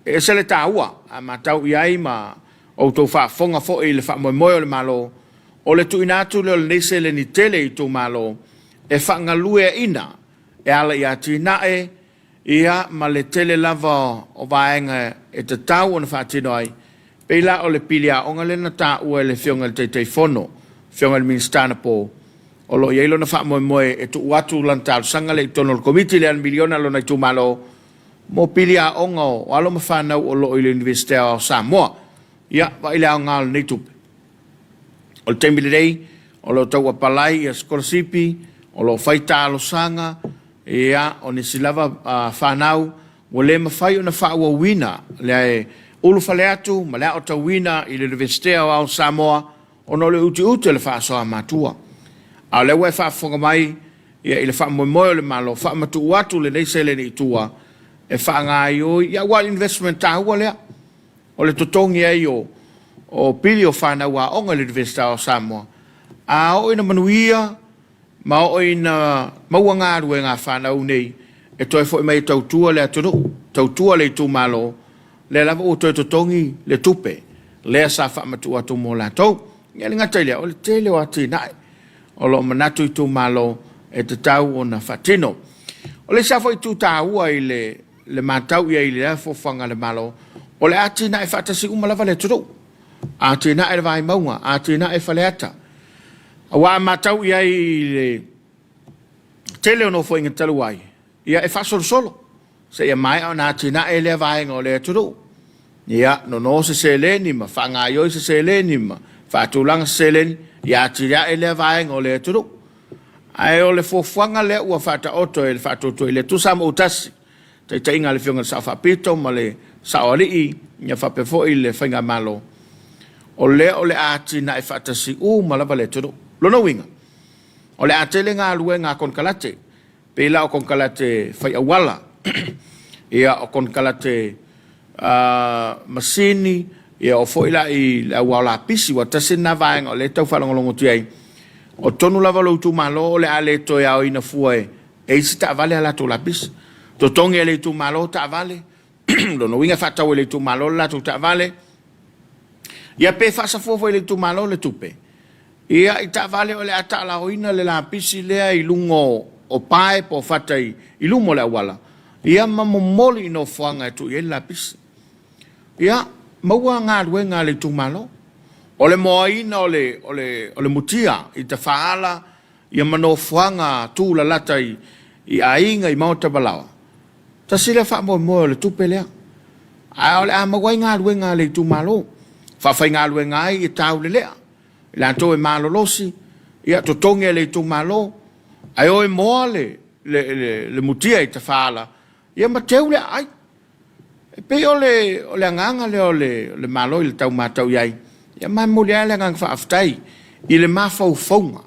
E ese le taua, a matau i ai ma outou faafofoga foi i le faamoemoe o le Malo, o le tuuina atu lea o lenei seleni tele i itumalo e faagalueaiina e ala i atinae, ia, ma le tele lava o vaega e tatau ona faatino ai, pei la o le pili aoga lea na taua e le Afioga i le Taitaifono, Afioga i le Minisita anapo, o lo o i ai lona faamoemoe e tuu atu lana talosaga lea i totonu o le Komiti lea o le miliona a lona itumalo mo pili aoga o alo ma fanau o lo o i le Iunivesite Aoao o Samoa. Ia, vaai le aoga o lenei tupe. O le taimi lenei, o lo o tau apalai ia sikolasipi, o lo o fai talosaga, ia, o nisi lava fanau ua le mafai ona faaauauina le ulufale atu ma le aotauina i le Iunivesite Aoao o Samoa ona o le utiuti o le faasoa matua. A o lea ua e faafofoga mai ia, i le faamoemoe o le Malo faamatuu atu lenei seleni i tua e faagaoioi, ia, aua o le investment taua lea. O le totogi ai o o pili o fanau aoga i le Iunivesite o Samoa, a oo ina manuia ma oo ina maua galuega a fanau nei e toe foi mai e tautua le atunuu, tautua le itumalo, lea lava ua toe totogi le tupe lea sa faamatuu atu mo latou. Ia e le gata i lea, o le tele o atinae o lo o manatu itumalo e tatau ona faatino. O le isi lava foi itu taua i le le matau i ai i lea fuafuaga a le Malo, o le atinae faatasi uma lava le atunuu, atinae le Vaimauga, atinae Faleata. Aua a matau i ai i le tele o nofoaiga talu ai, ia e faasolosolo seia maea ona atinae lea vaega o le atunuu. Ia, nono se seleni ma faagaoioi se seleni ma faatulaga se seleni, ia atinae lea vaega o le atunuu. Ae o le fuafuaga lea ua faataoto e le faatuatua i le Atua Samoa-tasi, taitaiga a le Afioga i le Sao Faapito ma le Saoalii, ia faapea foi le Faigamalo. O lea o le a atinae faatasi uma lava le atunuu. Lona uiga, o le a tele galuega a konekarate, pei la o konekarate fai auala, ia o konekarate masini, ia o foi la i le auao lapisi, ua tasi lena vaega o lea e tau faalogologo atu i ai. O totonu lava o lou itumalo o le a le toe aoina fua e isi taavale a latou lapisi. Totogi e le itumalo taavale, lona uiga e faatau e le itumalo le latou taavale, ia pe faasafua foi e le itumalo le tupe, ia i taavale o le a taalaoina le lapisi lea i luga o pae po o fata i luma o le auala, ia ma momoli i nofoaga e tuu i ai le lapisi. Ia, maua galuega a le itumalo. O le moaina o le mutia i tafaala ia ma nofoaga tulalata i aiga i maota ma laoa. Tasi lea faamoemoe o le tupe lea. Ae o le a maua ai galuega a le itumalo. Faafaigaluega ai i taulelea, i latou e malolosi, ia totogi e le itumalo, ae o e moa le mutia i tafaala, ia ma teu le aai. E pei o le agaga lea o le Malo i le tau matau i ai, ia ma e momoli lava le agaga faafetai i le mafaufauga.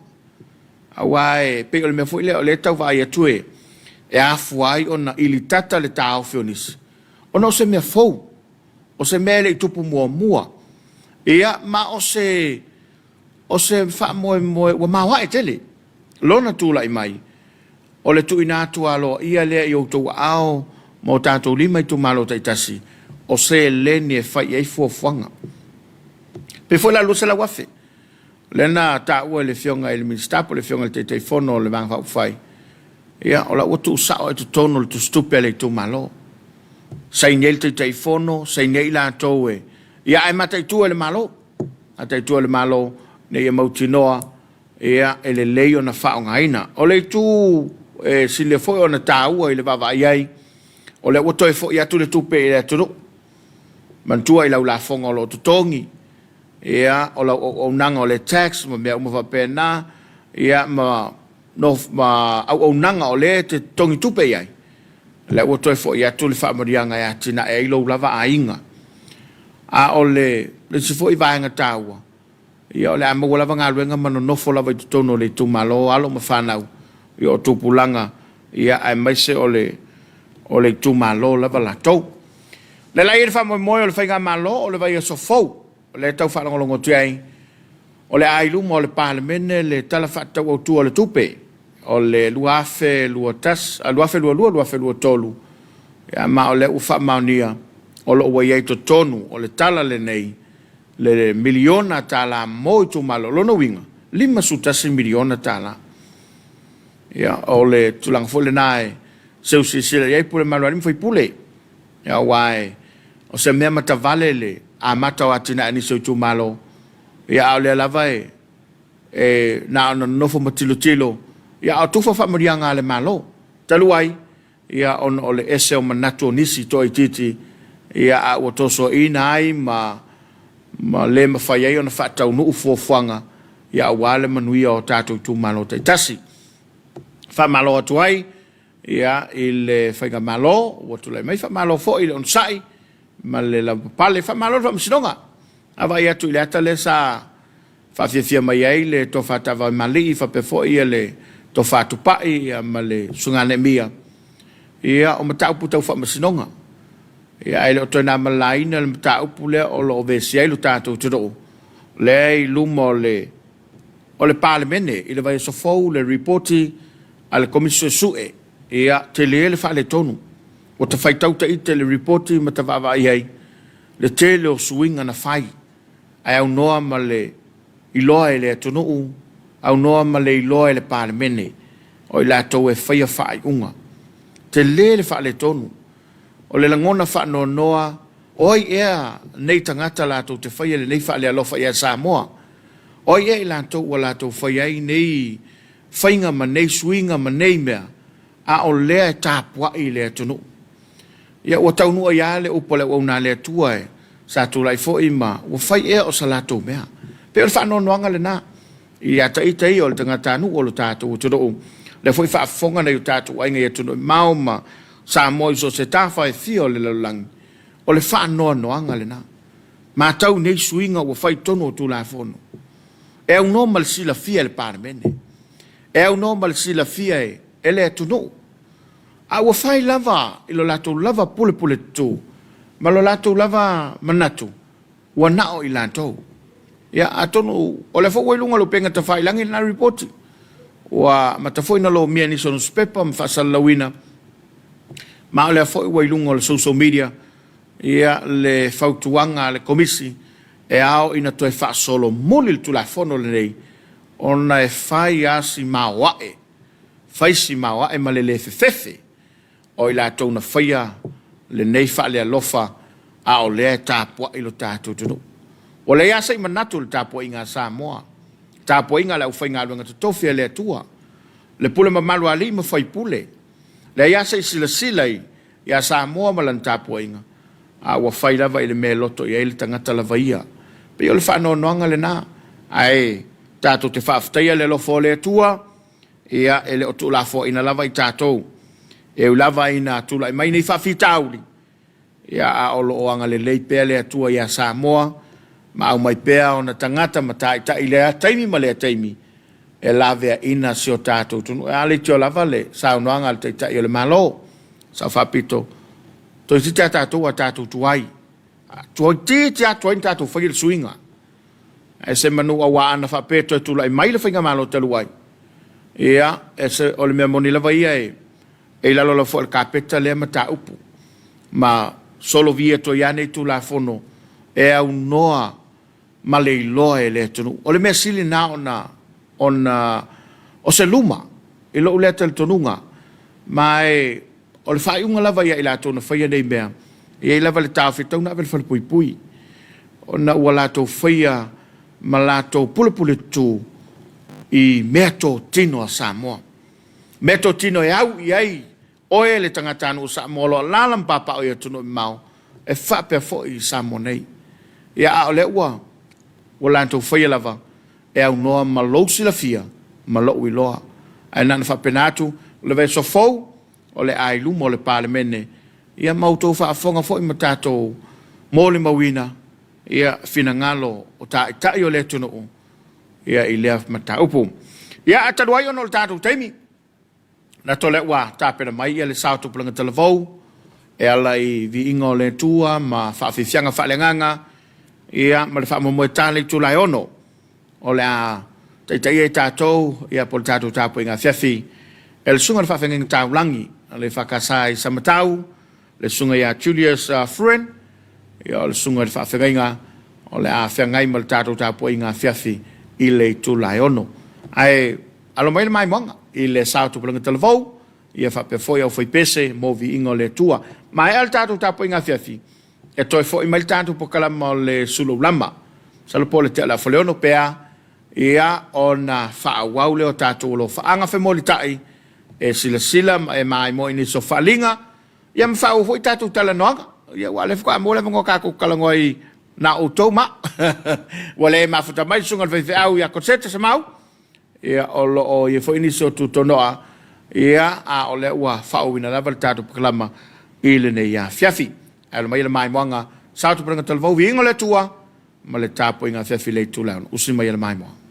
Aua e pei o le mea foi lea o lea e tau vaai atu e afua ai ona ilitata le taofi o nisi, ona o se mea fou, o se mea e le i tupu muamua. Ia ma o se o se faamoemoe ua maoae tele lona tulai mai, o le tuuina atu aloaia lea i outou aao ma o tatou lima itumalo taitasi, o seleni e fai i ai fuafuaga. Pe foi la $200,000, lea na taua e le Afioga i le Minisita po o le Afioga i le Taitaifono o le Vaega Faaupufai, ia, o la ua tuusao i totonu o le tusitupe a le itumalo. Saini ai le Taitaifono, saini ai i latou e, ia ae mataitu e le Malo, mataitu e le Malo ina ia mautinoa ia e lelei ona faaaogaina. O le itu e sili foi ona taua i le vaavaai ai, o lea ua toe foi atu le tupe i le atunuu. Manatua i lau lafoga o lo o totogi, ia, o lau auaunaga o le tax ma mea uma faapena, ia, ma, no, ma auaunaga o lea e te totogi tupe i ai, lea ua toe foi atu le faamanuiaga e atinae ai lou lava aiga. A o le isi foi vaega taua, ia o le a maua lava galuega ma nonofo lava i totonu o le itumalo, alo ma fanau, ia o tupulaga, ia aemaise o le o le itumalo lava latou. O le la i ai le faamoemoe o le faigamalo o le vaiaso fou, o lea e tau faalogologo atu ai, o le a i luma o le Palemene le Tala Faatatau Autu o le Tupe o le 2021, 2022/2023, ma o lea ua faamaonia o lo o ua i ai totonu o le tala lenei le miliona tala mo itumalo. Lona uiga, $51 miliona tala. Ia, o le tulaga foi lena e seu silasila i ai pule malu alii ma faipule. Ia, aua e, o se mea matavale le amata o atinae a nisi o itumalo, ia, a o lea lava e, e na ona nonofo ma tilotilo, ia, a o tufa faamanuiaga a le Malo. Talu ai, ia, ona o le ese o manatu o nisi toaitiiti, ia, a ua tosoaina ai ma, ma le mafai ai ona faataunuu fuafuaga, ia, aua le manuia o tatou itumalo taitasi. Faamalo atu ai, ia, i le faigamalo ua tulai mai, faamalo foi i le onosai ma le lavapapale, faamalo i le Faamasinoga. A vaai atu i le ata lea sa faafiafia mai ai le Tofa Taavaoimalii faapea foi le Tofa Tupai ma le Susuga Neemia, ia, o mataupu tau faamasinoga. Ia, ae le o toe namalaina le mataupu lea o lo o vesia ai lo tatou atunuu, lea i luma o le o le Palemene i le vaiaso fou le ripoti a le Komisi Suesue, ia, tele le faaletonu. Ua ta faitau ta ite le ripoti ma ta vaavaai ai le tele o suiga na fai, ae aunoa ma le iloa e le atunuu, aunoa ma le iloa e le Palemene, o i latou e faia faaiuga. Tele le faaletonu. O le lagona faanoanoa, o ai ea nei tagata latou te faia lenei faalealofa ia Samoa? O ai ea i latou ua latou faia ai nei faiga ma nei suiga ma nei mea, a o lea e tapuai le atunuu? Ia, ua taunuu ai lava le upu a le auauna a le Atua e sa tulai foi ma ua fai ea o sa latou mea. Pei o le faanoanoaga lena ia ita ia o le tagatanuu o lo tatou atunuu, lea foi faafofoga nai o tatou aiga i atunuu e mamao ma Samoa i so o se tafa e fia o le lalolagi, o le faanoanoaga lena. Matau nei suiga ua fai i totonu o Tulafono, e aunoa ma le silafia e le Palemene, e aunoa ma le silafia e le atunuu, a ua fai lava i lo latou lava pulepuletutu ma lo latou lava manatu, ua na o i latou. Ia, atonu o lea foi ua i luga o le upega tafailagi lena lipoti, ua amata foi ona lomia e nisi o nusipepa ma faasalalauina, ma o lea foi ua i luga o le social media ia le fautuaga a le Komisi e ao ina toe faasolomuli le Tulafono lenei ona e fai lava si maoae, fai si maoae ma le le fefefe o i latou na faia lenei faalealofa a o lea e tapuai lo tatou atunuu. Ua leai lava se i manatu i le tapuaiga a Samoa, tapuaiga a le aufaigaluega totofi a le Atua, le pule mamalu a alii ma faipule. Leai lava se i silasila ia Samoa ma lana tapuaiga, a ua fai lava i le mea e loto i ai le tagata lava ia. E pei o le faanoanoaga lena, ae tatou te faafetaia le alofa o le Atua, ia e le o tuulafoaiina lava i tatou. E ui lava ina tulai mai nei faafitauli, ia a o lo o agalelei pea le Atua ia Samoa ma aumai pea ona tagata ma taitai i lea taimi ma lea taimi e laveaina si o tatou atunuu. E a leitioa lava le saunoaga a le Taitai o le Malo, Sao Faapito, toeitiiti a tatou a tatou tuai. Toeitiiti a tuai na tatou faia le suiga. Ae se manu aua ana faapea e toe tulai mai le faigamalo talu ai, ia, e se, o le mea moni lava ia e, e i lalo lava foi o le kapeta lea mataupu. Ma solovia atu ai lava nei Tulafono e aunoa ma le iloa e le atunuu. O le mea sili lena ona, ona o se luma i lou lea talitonuga. Ma e, o le faaiuga lava ia i latou na faia nei mea, e i ai lava le taofi e tatau ona ave i le falepuipui, ona ua latou faia ma latou pulepuletutu i meatotino a Samoa. Meatotino e au i ai oe le tagatanuu o Samoa o lo o alaala ma papaaao i atunuu e mamao, e faapea foi i Samoa nei. Ia, a o lea ua ua latou faia lava e aunoa ma lou silafia ma lou iloa. Ae na ona faapena atu, o le vaiaso fou, o le a i luma o le Palemene, ia ma outou faafofoga foi ma tatou molimauina ia finagalo o Taitai o le atunuu ia i lea mataupu. Ia, ae talu ai ona o le tatou taimi, manatu o lea ua tapena mai ia le sao tupulaga talavou e ala i viiga o le Atua ma faafiafiaga faaleagaga ia ma le faamoemoe tala i itula e 6 o le a taitaia i tatou ia po o le tatou tapuaiga afiafi e le susuga i le faafeagaiga taulagi a le EFKS i Samatau, le susuga ia Julius Fruen, ia o le susuga i le faafeagaiga o le a feagai ma le tatou tapuaiga afiafi i le itula e 6. Ae alo mai le maimoaga i le sa o Tupulaga Talavou, ia faapea foi au faipese mo viiga o le Atua. Maea le tatou tapuaiga afiafi, e toe foi mai le tatou pokalama o le Suluulama, masalo po o le tea o le afa le 6 pe a, ia ona faaauau lea o tatou alofaaga femolitai e silasila ma e maimoa i nisi o faaaliga, ia ma faaauau foi tatou talanoaga. Ia aua o lea faatoa maua le avanoa tatou te talanoa ai na o outou ma au. Ua le mafuta mai le susuga i le faifeau ia Koseta Semau, ia o lo o i ai foi nisi o tutonoa, ia a o lea ua faaauauina lava le tatou pakalama i lenei afiafi. Ae alo mai le maimoaga, sao tupulaga talavou, viiga o le Atua ma le tapuaiga afiafi i le itula e 6. Usi mai e le maimoa.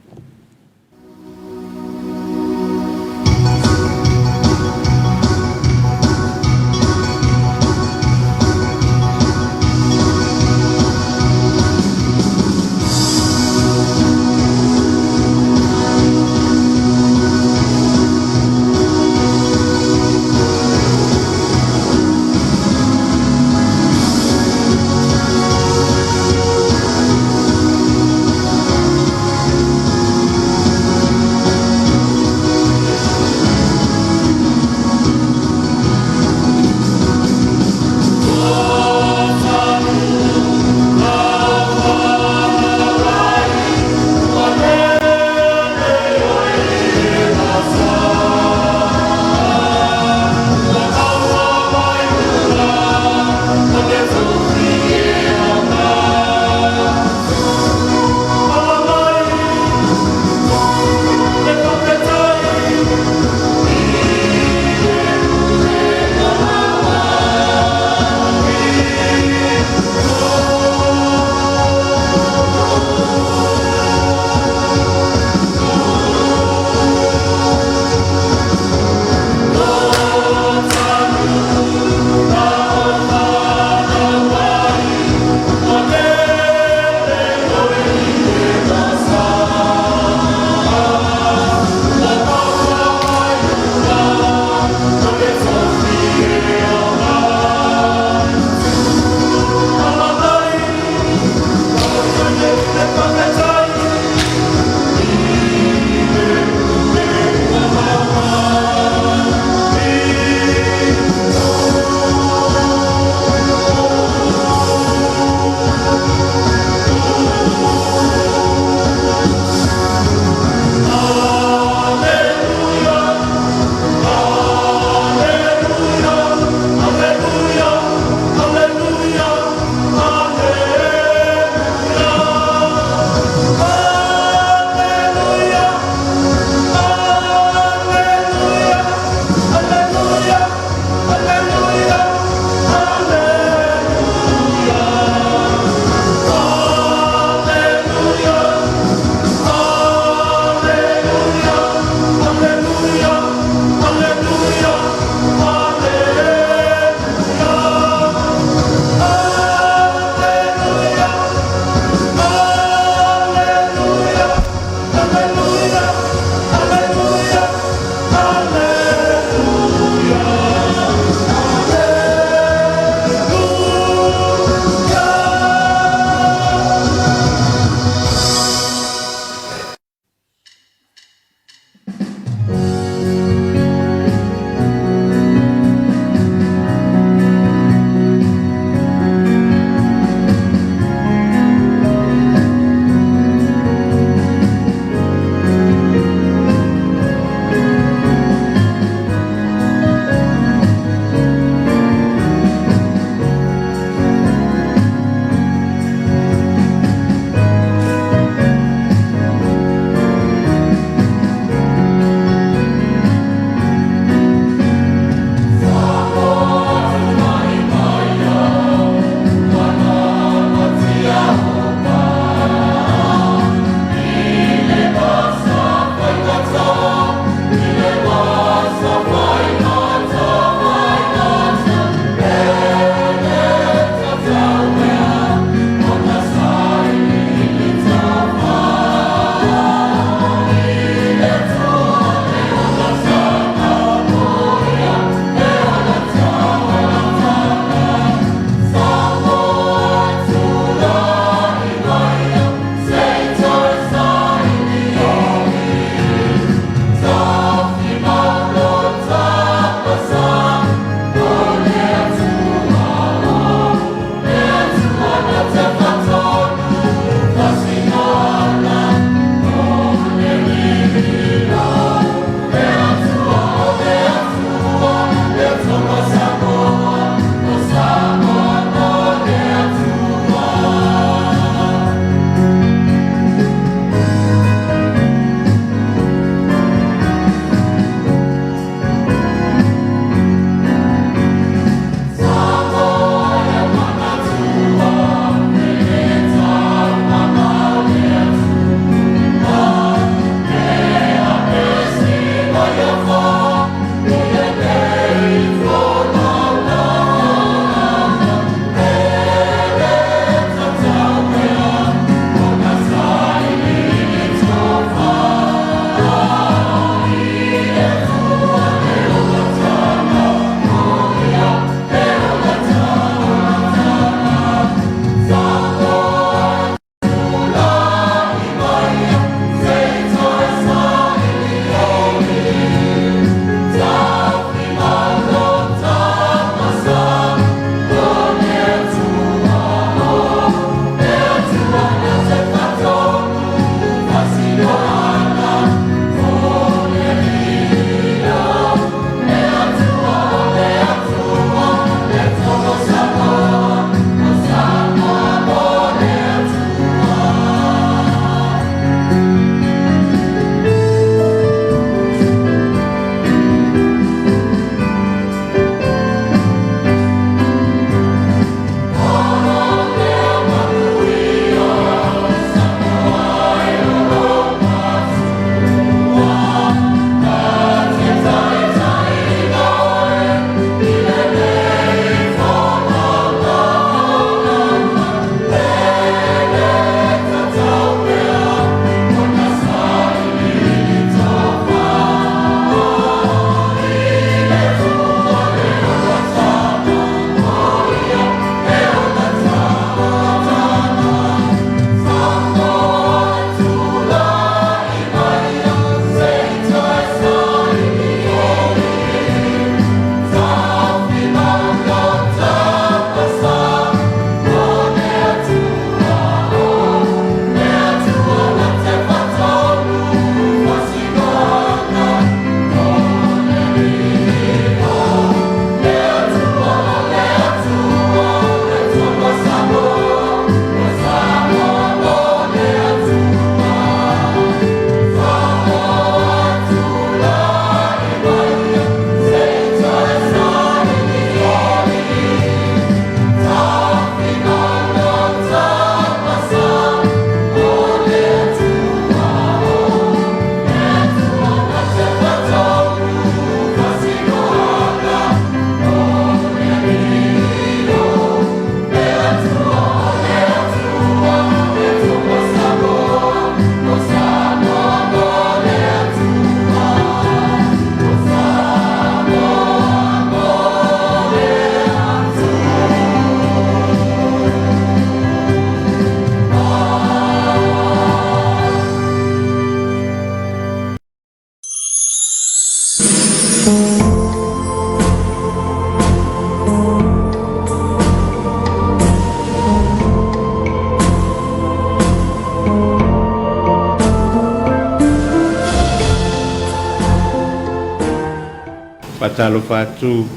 Faatalofa atu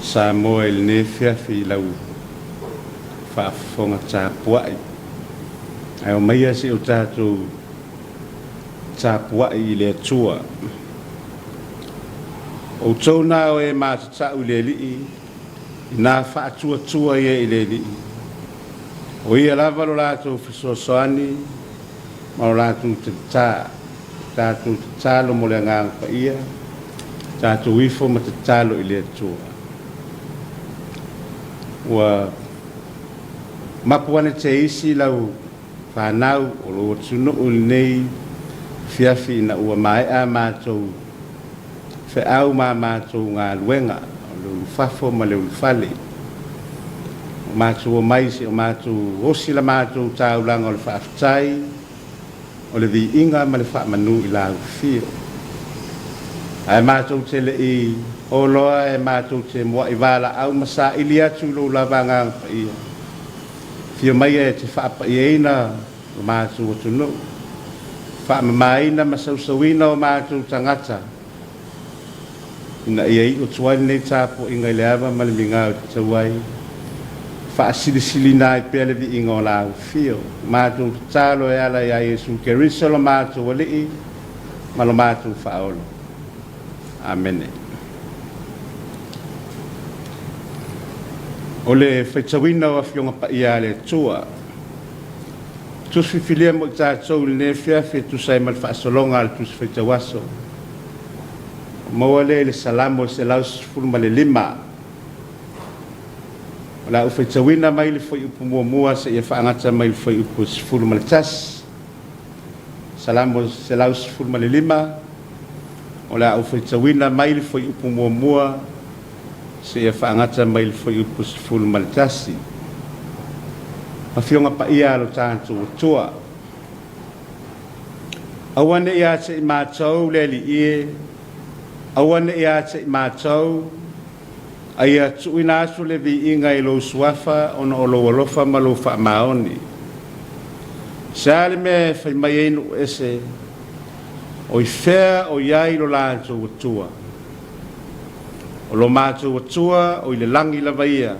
Samoa i lenei afiafi i lau faafofoga tapuai. Ae omaia se i o tatou tapuai i le Atua. O outou na o e matatau i le Alii, ina faatuatua ia i le Alii. O ia lava lo latou fesoasoani ma lo latou tatā. Tatou tatalo mo le Agaga Paia, tatou ifo ma tatalo i le Atua. Ua mapu ane te isi lau fanau o lou atunuu i lenei afiafi ina ua maea a matou feau ma a matou galuega o le ulufafo ma le ulufale. Ua matou omai se i o matou osi la matou taulaga o le faafetai, o le viiga ma le faamanu i la Afio. Ae matou te le i o loa e matou te mua'i valaau ma saili atu i lou lava Agaga Paia, afio maia e te faapaiaina lo matou atunuu, faamamaina ma sausauina o matou tagata, ina ia iu atu ai lenei tapuaiga i le ava ma le migao e tatau ai, faasilisilina ai pea le viiga o la Afio. Matou tatalo e ala iā Iesu Keriso lo matou Alii ma lo matou Faaola. Amene. O le faitauina o Afioga Paia a le Atua. Tusi filia mo i tatou i lenei afiafi e tusa ai ma le faasologa a le Tusi Faitau Aso. Ua maua lea i le Salamo 115. O le a ou faitauina mai le fuaiupu muamua seia faagata mai le fuaiupu 11. Salamo 115, o le a ou faitauina mai le fuaiupu muamua seia faagata mai le fuaiupu 11. Afioga Paia a lo tatou Atua, aua ne i ia te i matou le Alii e, aua ne i ia te i matou, a ia tuuina atu le viiga i lou Suafa ona o lou alofa ma lou faamaoni. Se a le mea e fai mai ai nuu ese, o i fea o i ai lo latou Atua? O lo matou Atua o i le lagi lava ia.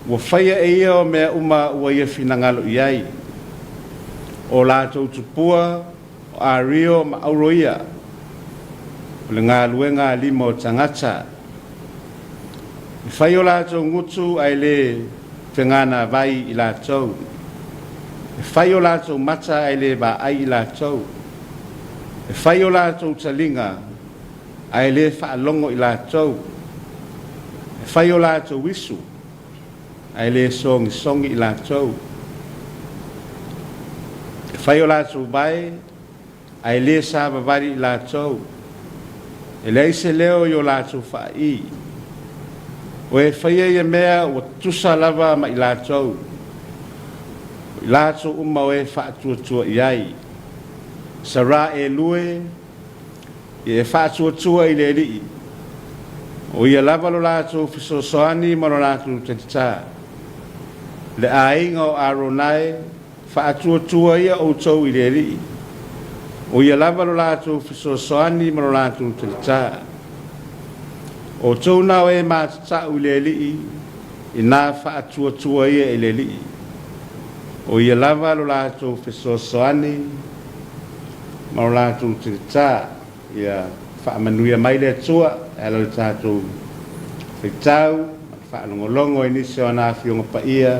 Ua faia e ia o mea uma ua ia finagalo i ai. O latou tupua, o Ario ma Auro ia, o le galuega a lima o tagata. E fai o latou gutu ae le feganavai i latou. E fai o latou mata ae le vaai i latou. E fai o latou taliga ae le faalogo i latou. E fai o latou isu, ae le sogisogi i latou. E fai o latou vae, ae le savavali i latou. E leai se leo i o latou faaii. O e faia ia mea ua tutusa lava ma i latou. O i latou uma o e faatuatua i ai. Sarah Elue, Ia e faatuatua i le Alii, o ia lava lo latou fesoasoani ma lo latou talitā. Le aiga o Arona e, faatuatua ia outou i le Alii, o ia lava lo latou fesoasoani ma lo latou talitā. O outou na o e matatau i le Alii, ina faatuatua ia i le Alii, o ia lava lo latou fesoasoani ma lo latou talitā. Ia faamanuia mai le Atua e ala i le tatou faitau ma le faalogologo i nisi o ana Afioga Paia,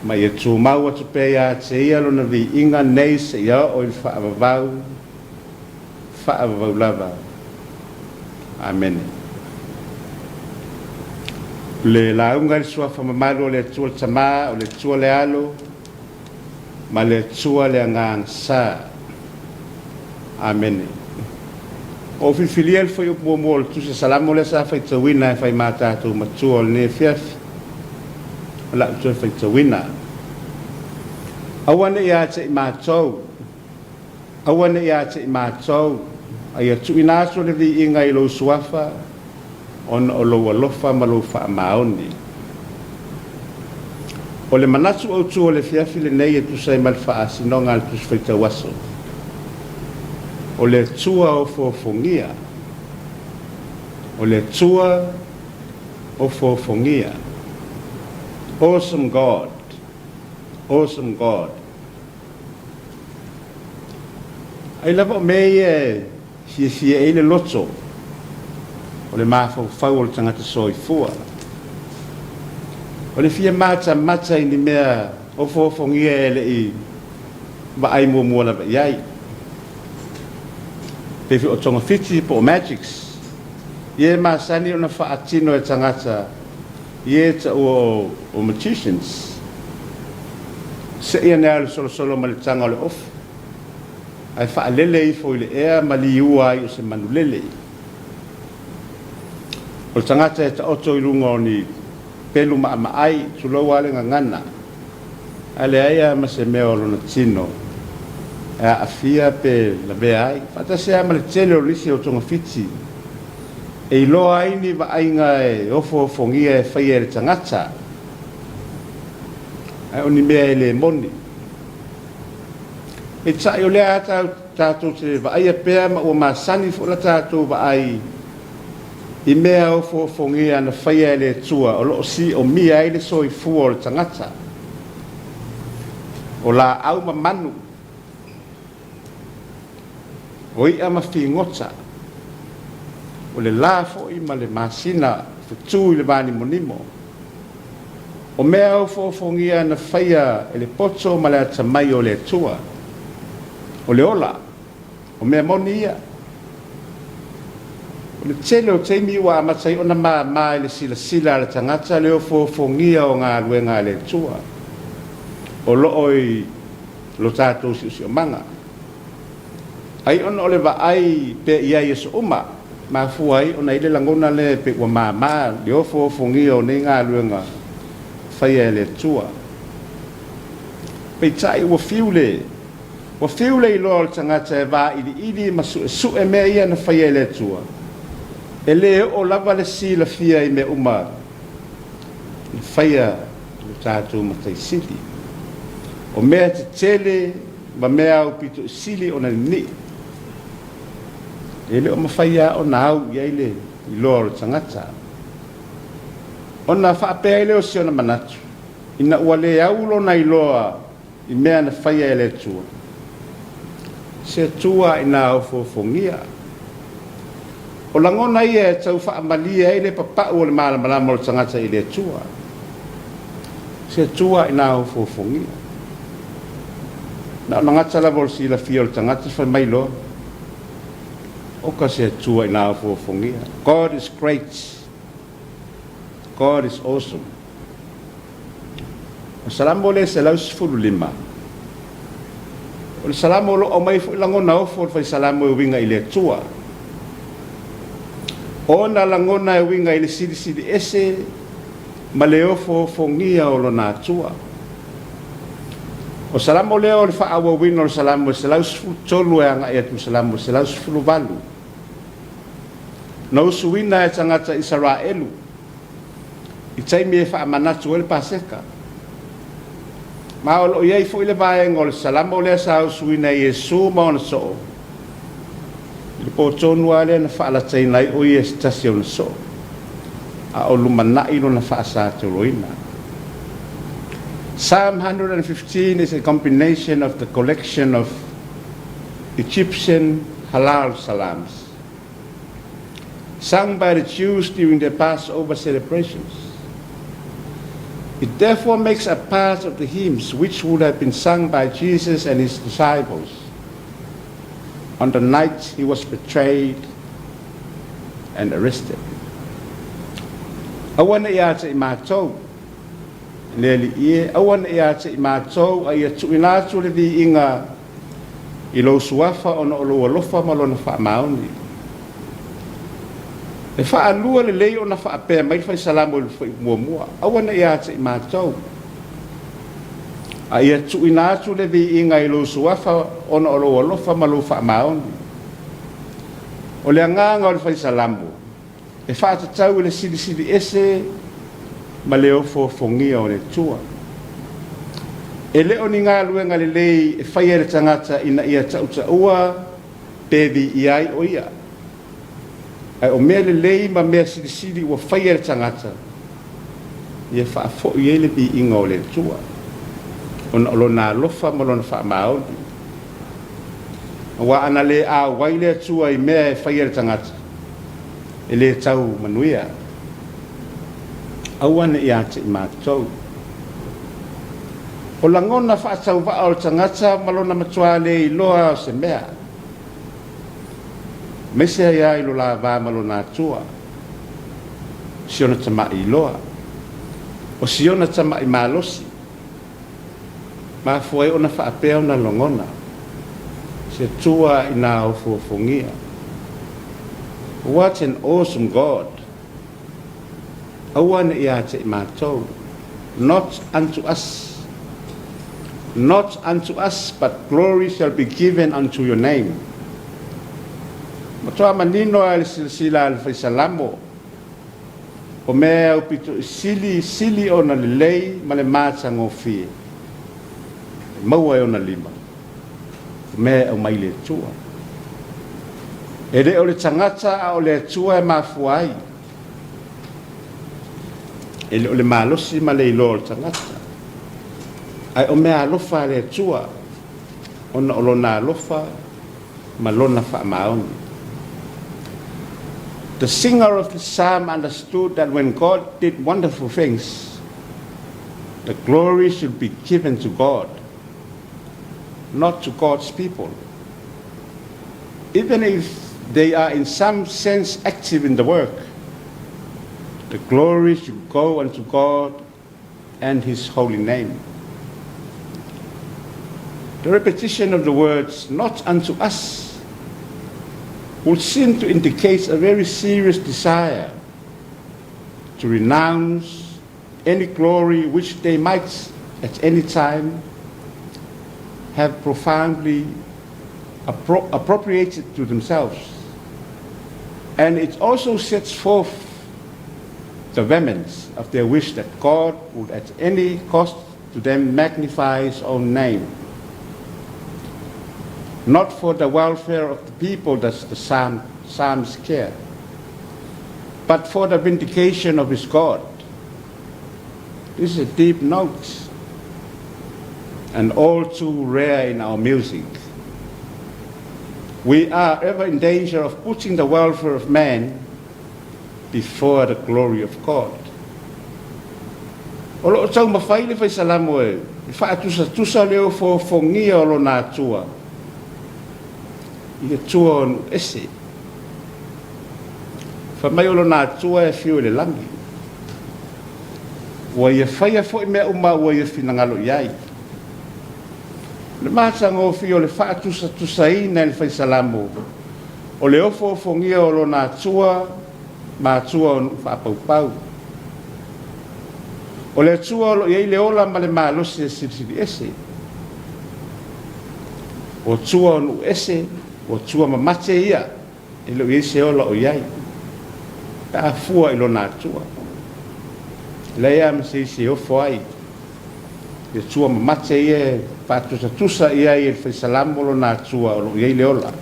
ma ia tumau atu pea ia te Ia Lona viiga nei seia oo i le faavavau, faavavau lava. Amene. Le lauga i le Suafa mamalu o le Atua le Tama, o le Atua le Alo, ma le Atua le Agaga Sa. Amene. Ua ou filifilia le fuaiupu muamua o le Tusi Salamo lea sa faitauina e fai ma tatou matua o lenei afiafi. O le a ou toe faitauina. Aua ne i ia te i matou, aua ne i ia te i matou, a ia tuuina atu le viiga i lou Suafa, ona o lou alofa ma lou faamaoni. O le manatu autu o le afiafi lenei e tusa ai ma le faasinoga a le Tusi Faitau Aso, o le Atua ofoofogia. O le Atua ofoofogia. Awesome God. Awesome God. Ai lava o mea ia e fiafia ai le loto o le mafaufau o le tagata soifua. O le fia matamata i ni mea ofoofogia e le i vaai muamua lava i ai. Pei foi o togafiti po o magics, ia e masani ona faatino e tagata ia e taua o magicians. Seia ane lava o le solosolo ma le taga o le ofu, ae faalele ifo i le ea ma liua ai o se manulele. O le tagata e taoto i luga o ni pelu maamaai, tulou lava le gagana, ae leai lava ma se mea o lona tino e aafia pe lavea ai, faatasi lava ma le tele o nisi o togafiti e iloa ai ni vaaiga e ofoofogia e faia e le tagata, ae o ni mea e le moni. Peitai o lea lava tatou te vaaia pea ma ua masani foi la tatou vaai i mea ofoofogia na faia e le Atua o lo o siomia ai le soifua o le tagata, o laau ma manu, o i'a ma figota, o le la foi ma le masina fetu i le vanimonimo. O mea ofoofogia na faia e le poto ma le atamai o le Atua, o le ola, o mea moni ia. O le tele o taimi ua amata ai ona māmā i le silasila a le tagata le ofoofogia o galuega a le Atua o lo o i lo tatou siosiomaga. Ai ona o le vaai pea i ai i aso uma, mafua ai ona i ai le lagona lea pei ua māmā le ofoofogia o nei galuega faia e le Atua. Peitai ua fiu le Ua fiu le iloa o le tagata e vailiili ma suesue mea ia na faia e le Atua, e le oo lava le silafia i mea uma na faia e lo tatou Matai Sili. O mea tetele ma mea aupito sili ona ninii, e le o mafai lava ona au i ai le iloa o le tagata. Ona faapea ai lea o si ona manatu, ina ua le au lona iloa i mea na faia e le Atua. Se Atua ina ofoofogia. O lagona ia e tau faamalie ai le papau o le malamalama o le tagata i le Atua. Se Atua ina ofoofogia. Na ona gata lava o le silafia o le tagata fai mai loa, oka se Atua ina ofoofogia. God is great. God is awesome. O Salamo lea 115, o le Salamo o lo o aumai foi lagona ofo o le fai Salamo e uiga i le Atua. Ona lagona e uiga i le silisili ese ma le ofoofogia o lona Atua. O Salamo lea o le faaauauina o le Salamo e 113 e agai atu i le Salamo e 118. Na usuina e tagata Isaraelu i taimi e faamanatu ai le Paseka. Ma o lo o i ai foi le vaega o le Salamo lea sa usuina e Iesu ma ona soo i le pō tonu lava lea na faalataina ai o ia e se tasi o ona soo, a o lumanai lona faasatoloina. Psalm 115 is a combination of the collection of Egyptian Hallel Psalms sung by the Jews during their Passover celebrations. It therefore makes a part of the hymns which would have been sung by Jesus and his disciples on the night he was betrayed and arrested. Aua ne i ia te i matou, le Alii e, aua ne i ia te i matou, a ia tuuina atu le viiga i lou suafa ona o lou alofa ma lona faamaoni. E faalua lelei ona faapea mai le fai Salamo i le fuaiupu muamua, aua ne i ia te i matou, a ia tuuina atu le viiga i lou suafa ona o lou alofa ma lou faamaoni. O le agaga o le fai Salamo, e faatatau i le silisili ese ma le ofoofogia o le Atua. E le o ni galuega lelei e faia e le tagata ina ia tautaua pe viia ai o ia. Ae o mea lelei ma mea silisili ua faia e le tagata, ia faafoi ai le viiga o le Atua, ona o Lona alofa ma Lona faamaoni. Aua ana le auai le Atua i mea e faia e le tagata, e le tau manuia. Aua ne i ia te i matou. O lagona faatauvaa o le tagata ma lona matuā le iloa o se mea, aemaise ai lava i lo la va ma lona Atua, si ona tama'i iloa, o si ona tama'i malosi, mafua ai ona faapea ona logona se Atua ina ofoofogia. What an awesome God! Aua ne i ia te i matou, not unto us, not unto us, but glory shall be given unto your name. Matua manino lava i le silasila a le Fai Salamo, o mea e aupito i sili, sili ona lelei ma le matagofie, e maua e ona lima, o mea e aumai i le Atua. E le o le tagata a o le Atua e mafua ai. E le o le malosi ma le iloa o le tagata, ae o meaalofa a le Atua, ona o Lona alofa ma Lona faamaoni. The singer of the psalm understood that when God did wonderful things, the glory should be given to God, not to God's people. Even if they are in some sense active in the work, the glory should go unto God and His holy name. The repetition of the words, not unto us, would seem to indicate a very serious desire to renounce any glory which they might at any time have profoundly appro appropriated to themselves. And it also sets forth the vehemence of their wish that God would at any cost to them magnify his own name. Not for the welfare of the people does the psalm, psalms care, but for the vindication of his God. This is a deep note and all too rare in our music. We are ever in danger of putting the welfare of man before the glory of God. O lo o taumafai le Fai Salamo e faatusatusa le ofoofogia o lona Atua i le Atua o nuu ese. Fai mai o lona Atua e afio i le lagi. Ua ia faia foi mea uma ua ia finagalo i ai. O le matagofie o le faatusatusaina e le Fai Salamo o le ofoofogia o lona Atua ma Atua o nuu faapaupau. O le Atua o lo o i ai le ola ma le malosi e silisili ese. O Atua o nuu ese, o Atua mamate ia, e le o i ai se ola o i ai, pe a fua i lona Atua. E leai lava ma se isi e ofo ai. I Atua mamate ia e faatusatusa i ai e le Fai Salamo lona Atua o lo o i ai le ola.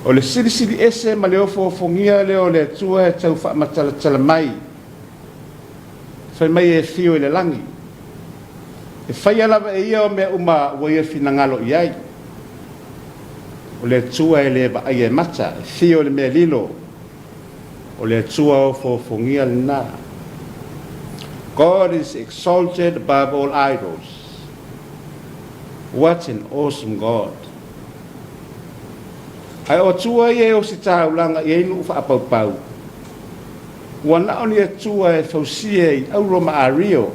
O le silisili ese ma le ofoofogia lea o le Atua e tau faamatalatala mai, fai mai e afio i le lagi. E faia lava e ia o mea uma ua ia finagalo i ai. O le Atua e le vaaia e mata, e fio i le mea lilo. O le Atua ofoofogia lena. God is exalted above all idols. What an awesome God! Ae o Atua ia e ositaulaga i ai nuu faapaupau, ua na o ni Atua e fausia i auro ma ario,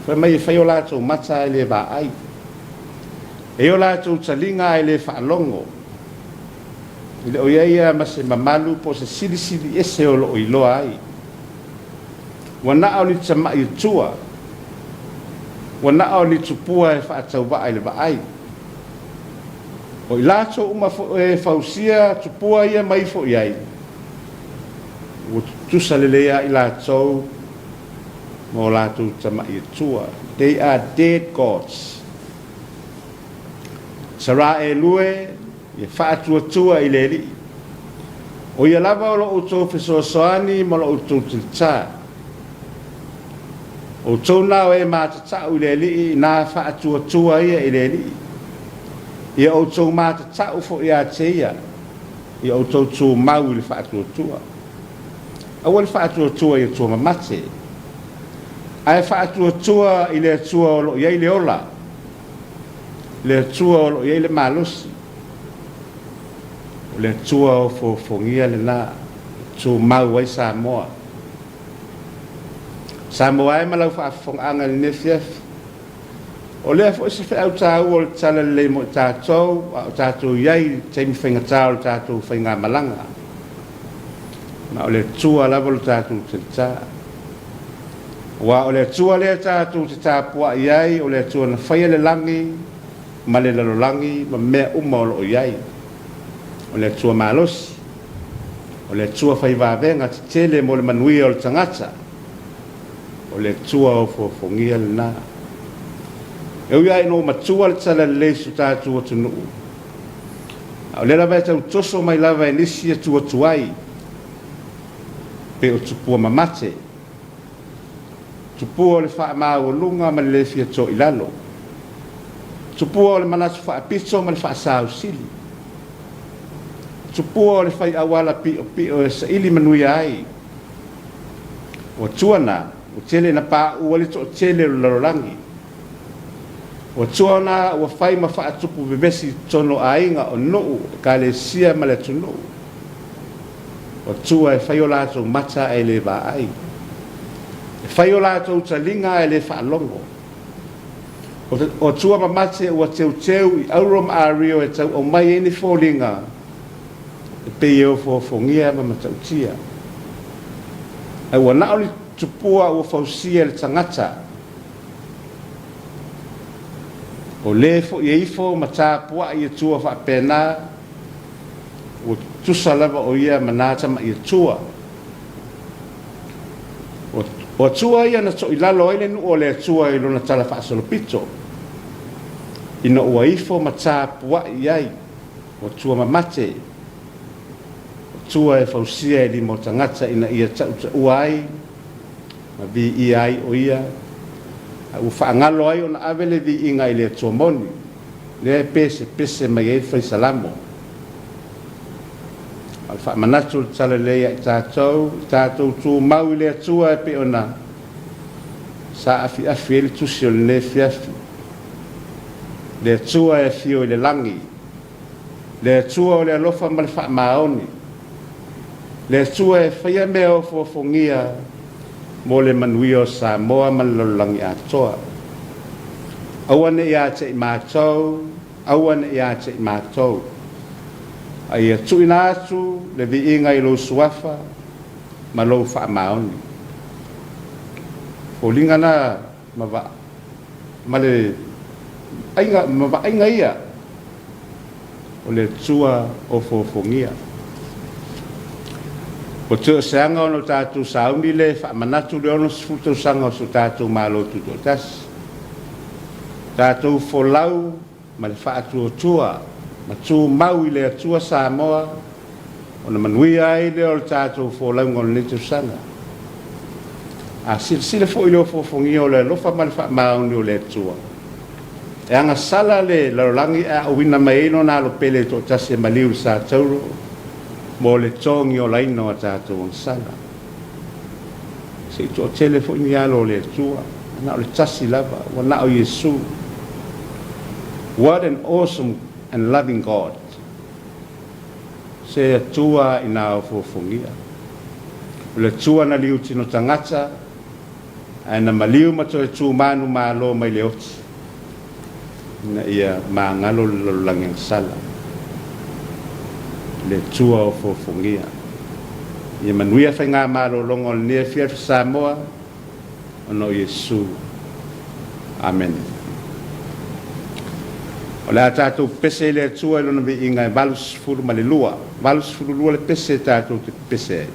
fai mai e fai o latou mata ae le vaai, e i o latou taliga ae le faalogo, e le o i ai lava ma se mamalu po o se silisili ese o lo o iloa ai. Ua na o ni tama'i Atua, ua na o ni tupua e faatauvaa i le vaai. O i latou uma foi e fausia tupua ia ma ifo i ai, ua tutusa lelei lava i latou ma o latou tama'i Atua. They are dead gods. Sarah e lue, Ia faatuatua i le Alii. O ia lava o lo outou fesoasoani ma lo outou tilitā. O outou na o e matata'u i le Alii inā faatuatua ia i le Alii. Ia outou matata'u foi ia te ia, ia outou tumau i le faatuatua. Aua le faatuatua i atua mamate, ae faatuatua i le Atua o lo o i ai le ola, le Atua o lo o i ai le malosi. O le Atua ofoofogia lena e tumau ai Samoa. Samoa e ma lau faafofogaaga i lenei afiafi, o lea foi se feau taua o le tala lelei mo i tatou a o tatou i ai i le taimi faigata o le tatou faigamalaga. Ma o le Atua lava lo tatou talitā. Aua o le Atua lea tatou te tapuai ai, o le Atua na faia le lagi ma le lalolagi ma mea uma o lo o i ai. O le Atua malosi, o le Atua fai vavega tetele mo le manuia o le tagata, o le Atua ofoofogia lena. E ui lava ina ua matua le talalelei i so tatou atunuu, a o lea lava e tau toso mai lava e nisi atua tuai, pei o tupua mamate, tupua o le faamaualuga ma le le fia toilalo, tupua o le manatu faapito ma le faasausili, tupua o le fai auala piopio e saili manuia ai. O atua na, ua tele ina pauu ai le toatele o le lalolagi. O atua na ua fai ma faatupu vevesi i totonu o aiga, o nuu, ekalesia ma le atunuu. O atua e fai o latou mata ae le vaai, e fai o latou taliga ae le faalogo. O atua mamate ua teuteu i auro ma ario e tau aumai ai ni foliga e pei e ofoofogia ma matautia. Ae ua na o ni tupua ua fausia e le tagata, o le foi e ifo ma tapuai i atua faapena, ua tutusa lava o ia ma na tama'i atua. O atua ia na toilalo ai le nuu o le Atua i lona talafaasolopito, ina ua ifo ma tapuai i ai. O atua mamate, o atua e fausia e lima o tagata ina ia tautaua ai ma viia ai o ia, a ua faagalo ai ona ave le viiga i le Atua moni, lea e pesepese mai ai le Fai Salamo. A o le faamanatu o le talalelei ia i tatou, i tatou tumau i le Atua e pei ona saafiafi ai le tusi o lenei afiafi. Le Atua e afio i le lagi, le Atua o le alofa ma le faamaoni, le Atua e faia mea ofoofogia mo le manuia o Samoa ma le lalolagi atoa. Aua ne i ia te i matou, aua ne i ia te i matou, a ia tuuina atu le viiga i lou suafa ma lou faamaoni. Foliga na ma va ma le aiga ma vaaiga ia o le Atua ofoofogia. Ua toe o se aga ona o tatou sauni lea e faamanatu le 60 tausaga o so tatou Malo Tutoatasi. Tatou folau ma le faatuatua ma tumau i le Atua Samoa ona manuia ai lea o le tatou folauga o lenei tausaga. A silasila foi i le ofoofogia o le alofa ma le faamaoni o le Atua, e agasala le lalolagi ae auina mai ai lona alo pele e toatasi e maliu i le sa tauro mo le togiolaina o a tatou agasala. Se i toatele foi ni alo o le Atua, na o le tasi lava, ua na o Iesu. What an awesome and loving God. Se Atua ina ofoofogia. O le Atua na liutino tagata, ae na maliu ma toe tumanu malo mai le oti, ina ia magalo le lalolagi agasala. Le Atua ofoofogia. Ia manuia faigamalologa o lenei afiafi Samoa, ona o Iesu. Amene. O le a tatou pepese i le Atua i Lona viiga e 82, 82 le pese tatou te pepese ai.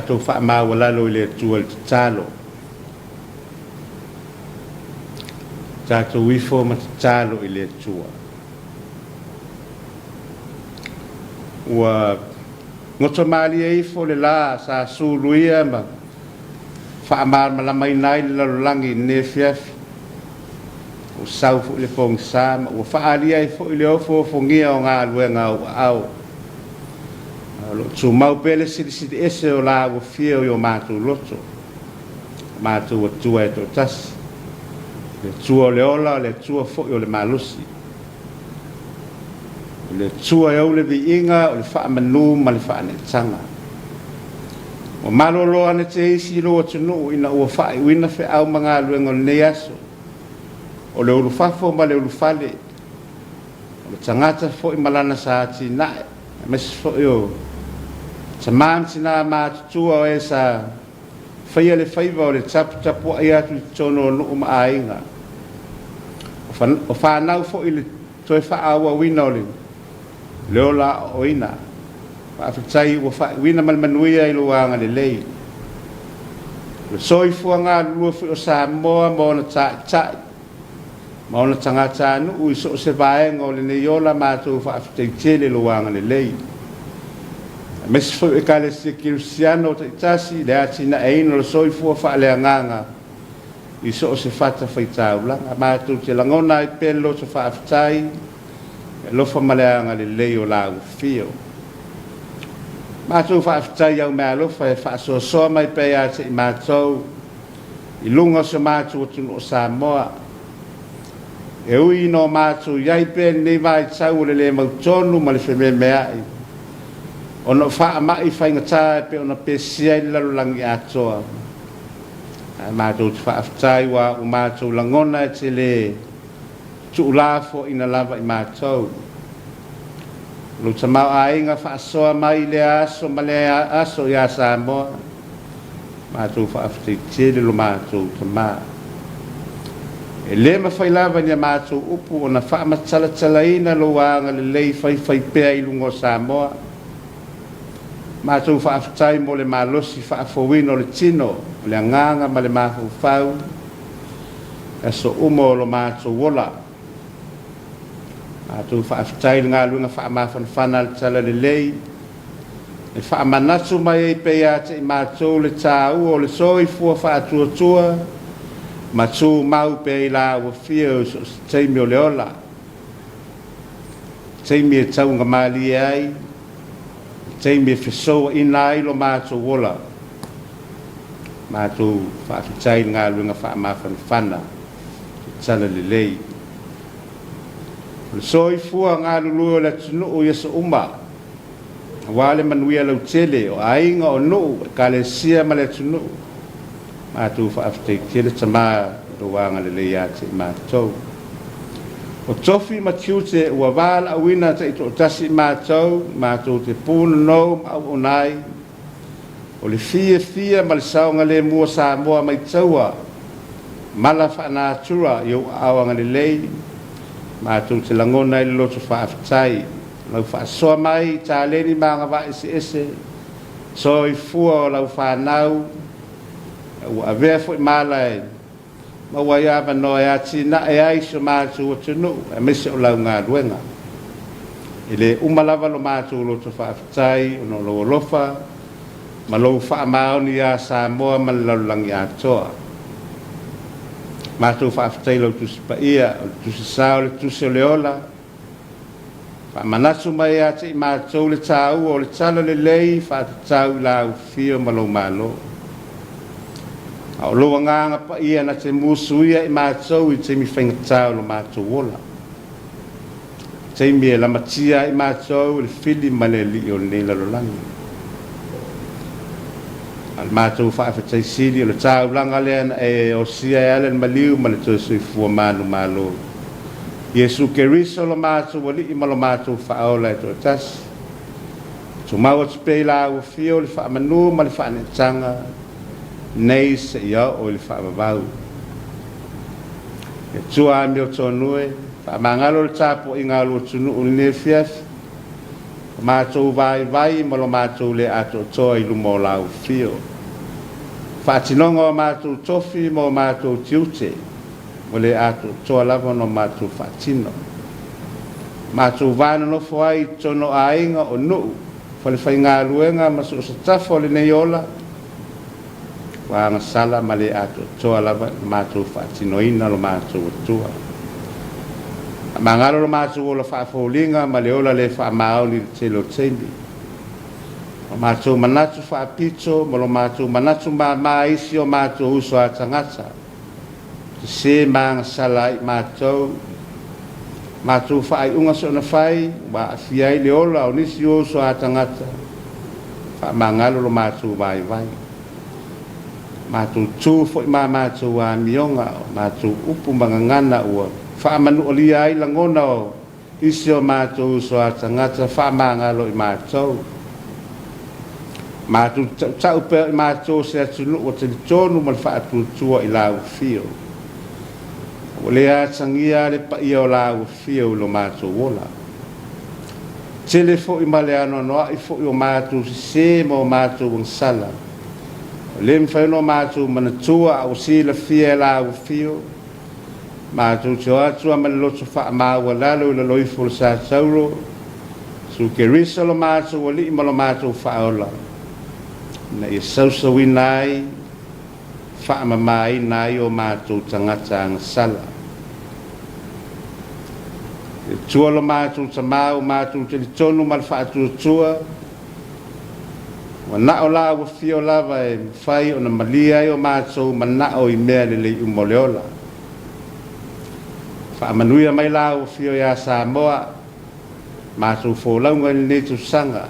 Tatou faamaualalo i le Atua i le tatalo. Tatou ifo ma tatalo i le Atua. Ua goto malie ifo le la sa suluia ma faamalamalamaina ai le lalolagi i lenei afiafi. Ua sau foi le pogisa ma ua faaalia ai foi le ofoofogia o galuega a ou aao. Ae o lo o tumau pea le silisili ese o la ua fia i o matou loto, o matou Atua e toatasi, le Atua o le ola, o le Atua foi o le malosi, o le Atua e ou le viiga, o le faamanu ma le faaneetaga. Ua malolo ane te isi i lou atunuu ina ua faaiuina feau ma galuega o lenei aso, o le ulufafo ma le ulufale, O le tagata foi ma lana sa atinae, aemaise foi o tama ma tina matutua o e sa faia le faiva o le taputapuai atu i totonu o nuu ma aiga. O fanau foi i le toe faaauauina o le ola aoaoina. Faafetai ua faaiuina ma le manuia i lou agalelei. O le soifua galulue foi o Samoa ma ona taitai ma ona tagatanuu i so o se vaega o lenei ola matou faafetai tele lou agalelei. Aemaise foi o Ekalesia Kerisiano taitasi i le atinaeina o le soifua faaleagaga i so o se fata faitaulaga. Matou te lagona ai pea le loto faafetai, le alofa ma le agalelei o la ua fio. Matou faafetai i au meaalofa e faasoasoa mai pea ia te i matou i luga o si o matou atunuu o Samoa. E ui ina o matou i ai pea i lenei vaitau o le lē mautonu ma le fememea'i ona o faama'i faigata e pei ona pesia ai le lalolagi atoa, ae matou te faafetai ua ua matou lagona e te lē tuulafoaina lava i matou. O lou tamaoaiga faasoa mai i lea aso ma lea aso iā Samoa, Matou faafetai tele lo matou tama. E le mafai lava e ni a matou upu ona faamatalatalaina lou agalelei faifaipea i luga o Samoa. Matou faafetai mo le malosi faafouina o le tino, o le agaga ma le mafaufau i aso uma o lo matou ola. Matou faafetai i le galuega faamafanafana a le Talalelei e faamanatu mai ai pea ia te i matou le taua o le soifua faatuatua ma tumau pea i la ua fia i so o se taimi o le ola, taimi e taugamalie ai, taimi e fesouaina ai lo matou ola. Matou faafetai i le galuega faamafanafana le Talalelei. O le soifua galulue o le atunuu i aso uma, aua le manuia lautele o aiga, o nuu, ekalesia ma le atunuu. Matou faafetai tele Tama i lou agalelei ia te i matou. O tofi ma tiute ua valaauina taitoatasi i matou, matou te punonou ma auauna ai, O le fiafia ma le saogalemu o Samoa mai taua mala faanatura i ou aao agalelei, matou te lagona ai le loto faafetai. Lau faasoa mai i taleni ma agavaa eseese, soifua o lau fanau, ua avea foi mala e maua ai avanoa e atinae ai si o matou atunuu aemaise o lau galuega. E le uma lava lo matou loto faafetai ona o lou alofa ma lou faamaoni iā Samoa ma le lalolagi atoa. Matou faafetai i lau Tusi Paia, o le Tusi Sa o le Tusi o le Ola, Faamanatu mai ia te i matou le taua o le tala lelei faatatau i lau afio ma lou Malo. A o lou agaga paia na te musuia i matou i taimi faigata o lo matou ola, taimi e lamatia ai matou i le fili ma le alii o lenei lalolagi. A o le matou faafetai sili o le taulaga lea na e osia e ala i le maliu ma le toe soifua manumalo. Iesu Keriso lo matou Alii ma lo matou Faaola e toatasi. Tumau atu pea i la ua fio le faamanu ma le faaneetaga nei seia oo i le faavavau. Le Atua amiotonu e, faamagalo le tapuaiga a lou atunuu i lenei afiafi. matou vaivai ma lo matou le atoatoa i luma o lau Afio. Faatinoga o matou tofi ma o matou tiute, ua le atoatoa lava ona matou faatino. Matou va nonofo ai i totonu o aiga, o nuu, falefaigaluega ma so o se tafa o lenei ola, ua agasala ma le atoatoa lava i le matou faatinoina lo matou Atua. Faamagalo lo matou ola faafoliga ma le ola le faamaoni i le tele o taimi. O matou manatu faapito ma lo matou manatu māmā i isi o matou uso a tagata, sesē ma agasala ai i matou, matou faaiuga soona fai ua aafia ai le ola o nisi o uso a tagata, faamagalo lo matou vaivai. Matou tu foi ma matou amioga, o matou upu ma gagana ua faamanualia ai lagona o isi o matou uso a tagata, faamagalo i matou. Matou te tautau pea o i matou o se atunuu ua talitonu ma le faatuatua i lau Afio. Ua le atagia le paia o lau Afio i lo matou ola. Tele foi ma le anoanoai foi o matou sesē ma o matou agasala. Ua le mafai ona o matou manatua a ua silafia e lau Afio. Matou te o atu lava ma le loto faamaualalo i lalo ifo o le sa tauro, Iesu Keriso lo matou Alii ma lo matou Faaola, ina ia sausauina ai, faamamaina ai o matou tagata agasala. Le Atua lo matou Tamā ua matou talitonu ma le faatuatua, ua na o lau Afio lava e mafai ona malie ai o matou manao i mea lelei uma o le ola. Faamanuia mai lau Afio iā Samoa, matou folauga i lenei tausaga.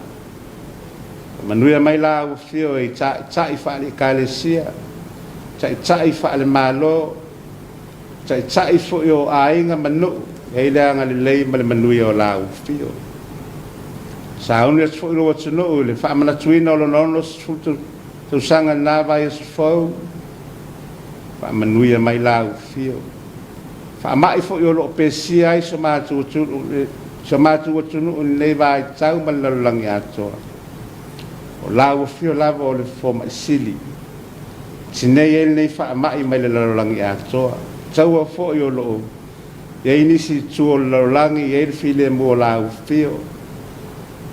Faamanuia mai lau Afio i taitai faale-Ekalesia, taitai faale-Malo, taitai foi o aiga ma nuu, e i ai le agalelei ma le manuia o lau Afio. Sauni atu foi lou atunuu i le faamanatuina o lona 60 tausaga i lena vaiaso fou, faamanuia mai lau Afio. Faamai foi o lo o pesia ai so matou atunuu i lenei vaitau ma le lalolagi atoa. O lau Afio lava o le fomai sili. Tinei ai lenei faamai mai le lalolagi atoa. Taua foi o lo o i ai nisi itu o le lalolagi e i ai le filemu o lau Afio.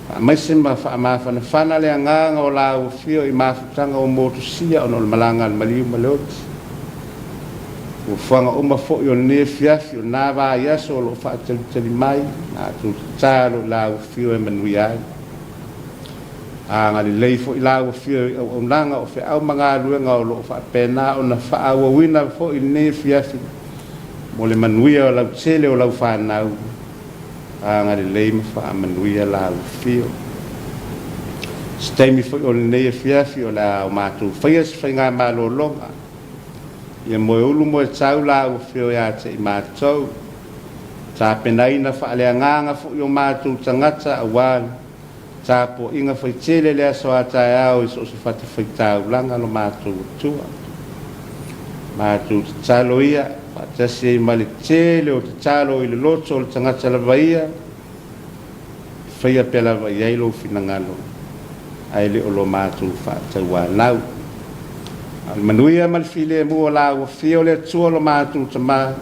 Faamaise ma faamafanafana le agaga o lau Afio i mafutaga ua motusia ona o le malaga a le maliu ma le oti. Fuafuaga uma foi o lenei afiafi o lena vaiaso o lo o faatalitali mai, matou tatalo i lau Afio e manuia ai. Agalelei foi lau Afio i auaunaga o feau ma galuega o lo o faapena ona faaauauina foi i lenei afiafi mo le manuia o lautele o lau fanau. Agalelei ma faamanuia lau Afio. Se taimi foi o lenei afiafi o le a o matou faia se faigamalologa. Ia moe ulu moe tau lau Afio ia te i matou. Tapenaina faaleagaga foi o matou tagata aua tapuaiga faitele le aso a taeao i so o se fatafaitaulaga lo matou Atua. Matou tatalo ia, faatasi ai ma le tele o tatalo i le loto o le tagata lava ia, faia pea lava i ai lou finagalo, ae le o lo matou faatauanau. A o le manuia ma le filemu o lau Afio o le Atua lo matou Tamā,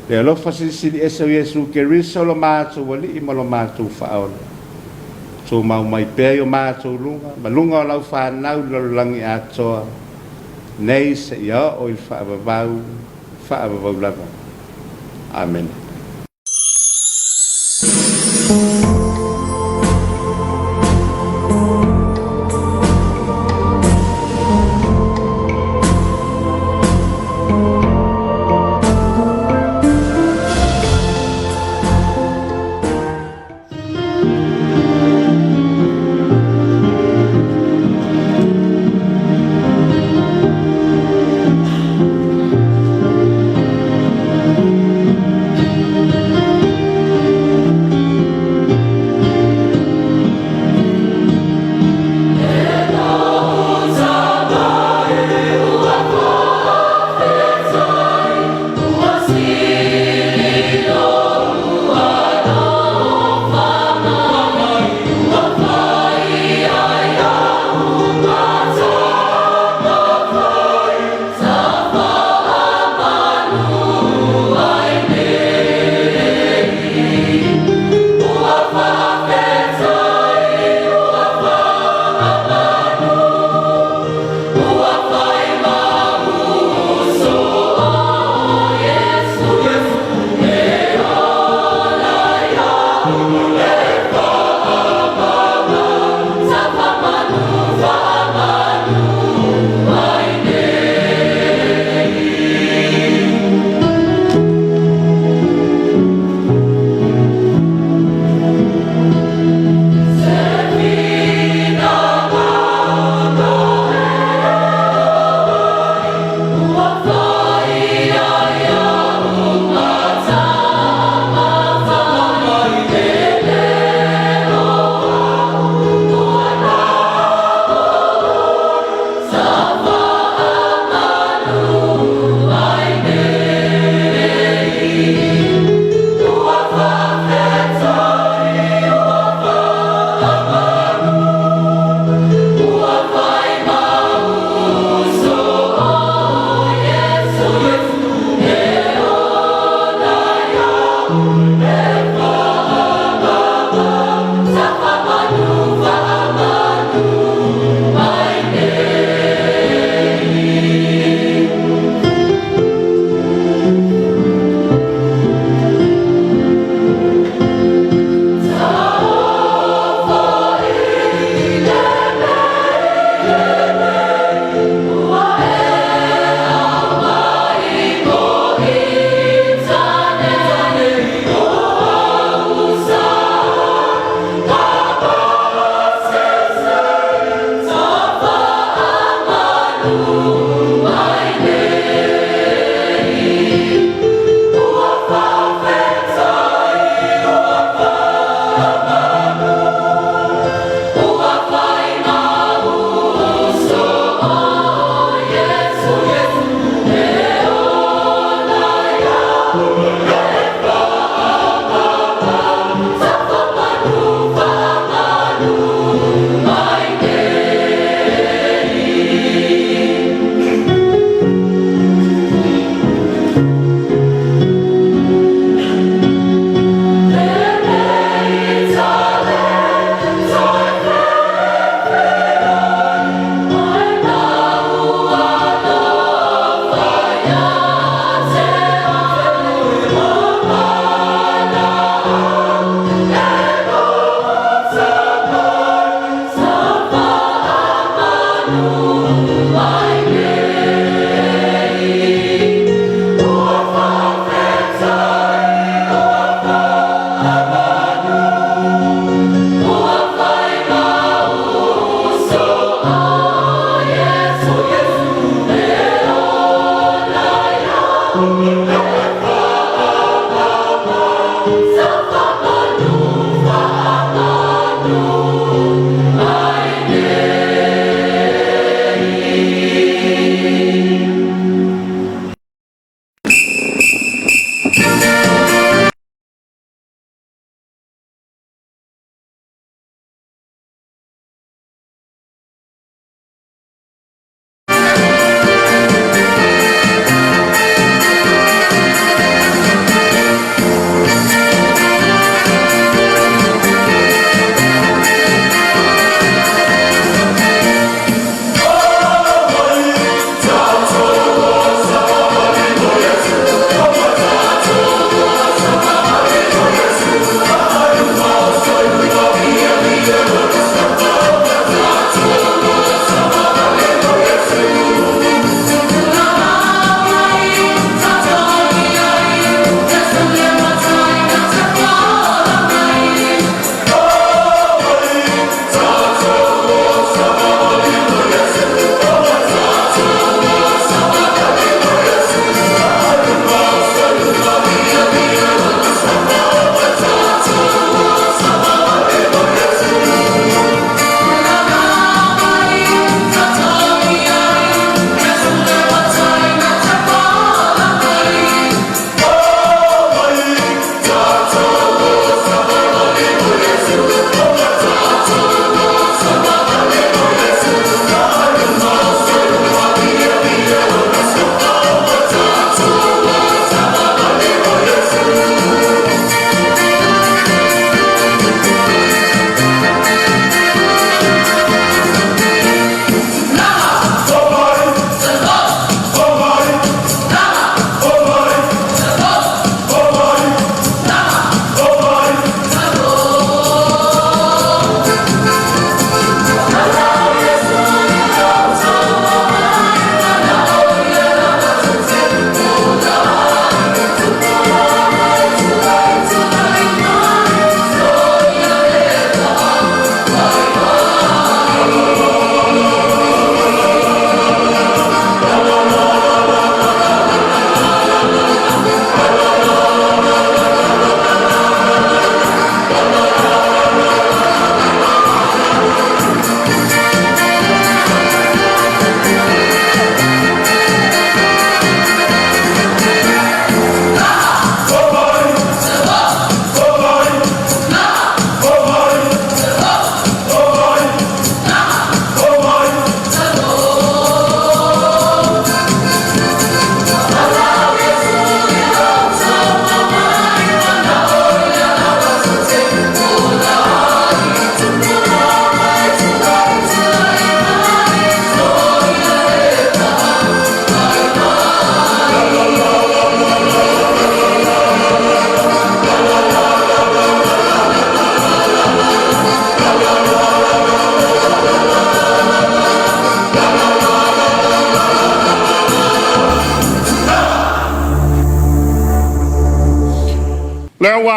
le alofa silisili ese o Iesu Keriso lo matou Alii ma lo matou Faaola, tumau mai pea i o matou luga ma luga o lau fanau i le lalolagi atoa, nei seia oo i le faavavau, faavavau lava. Amene.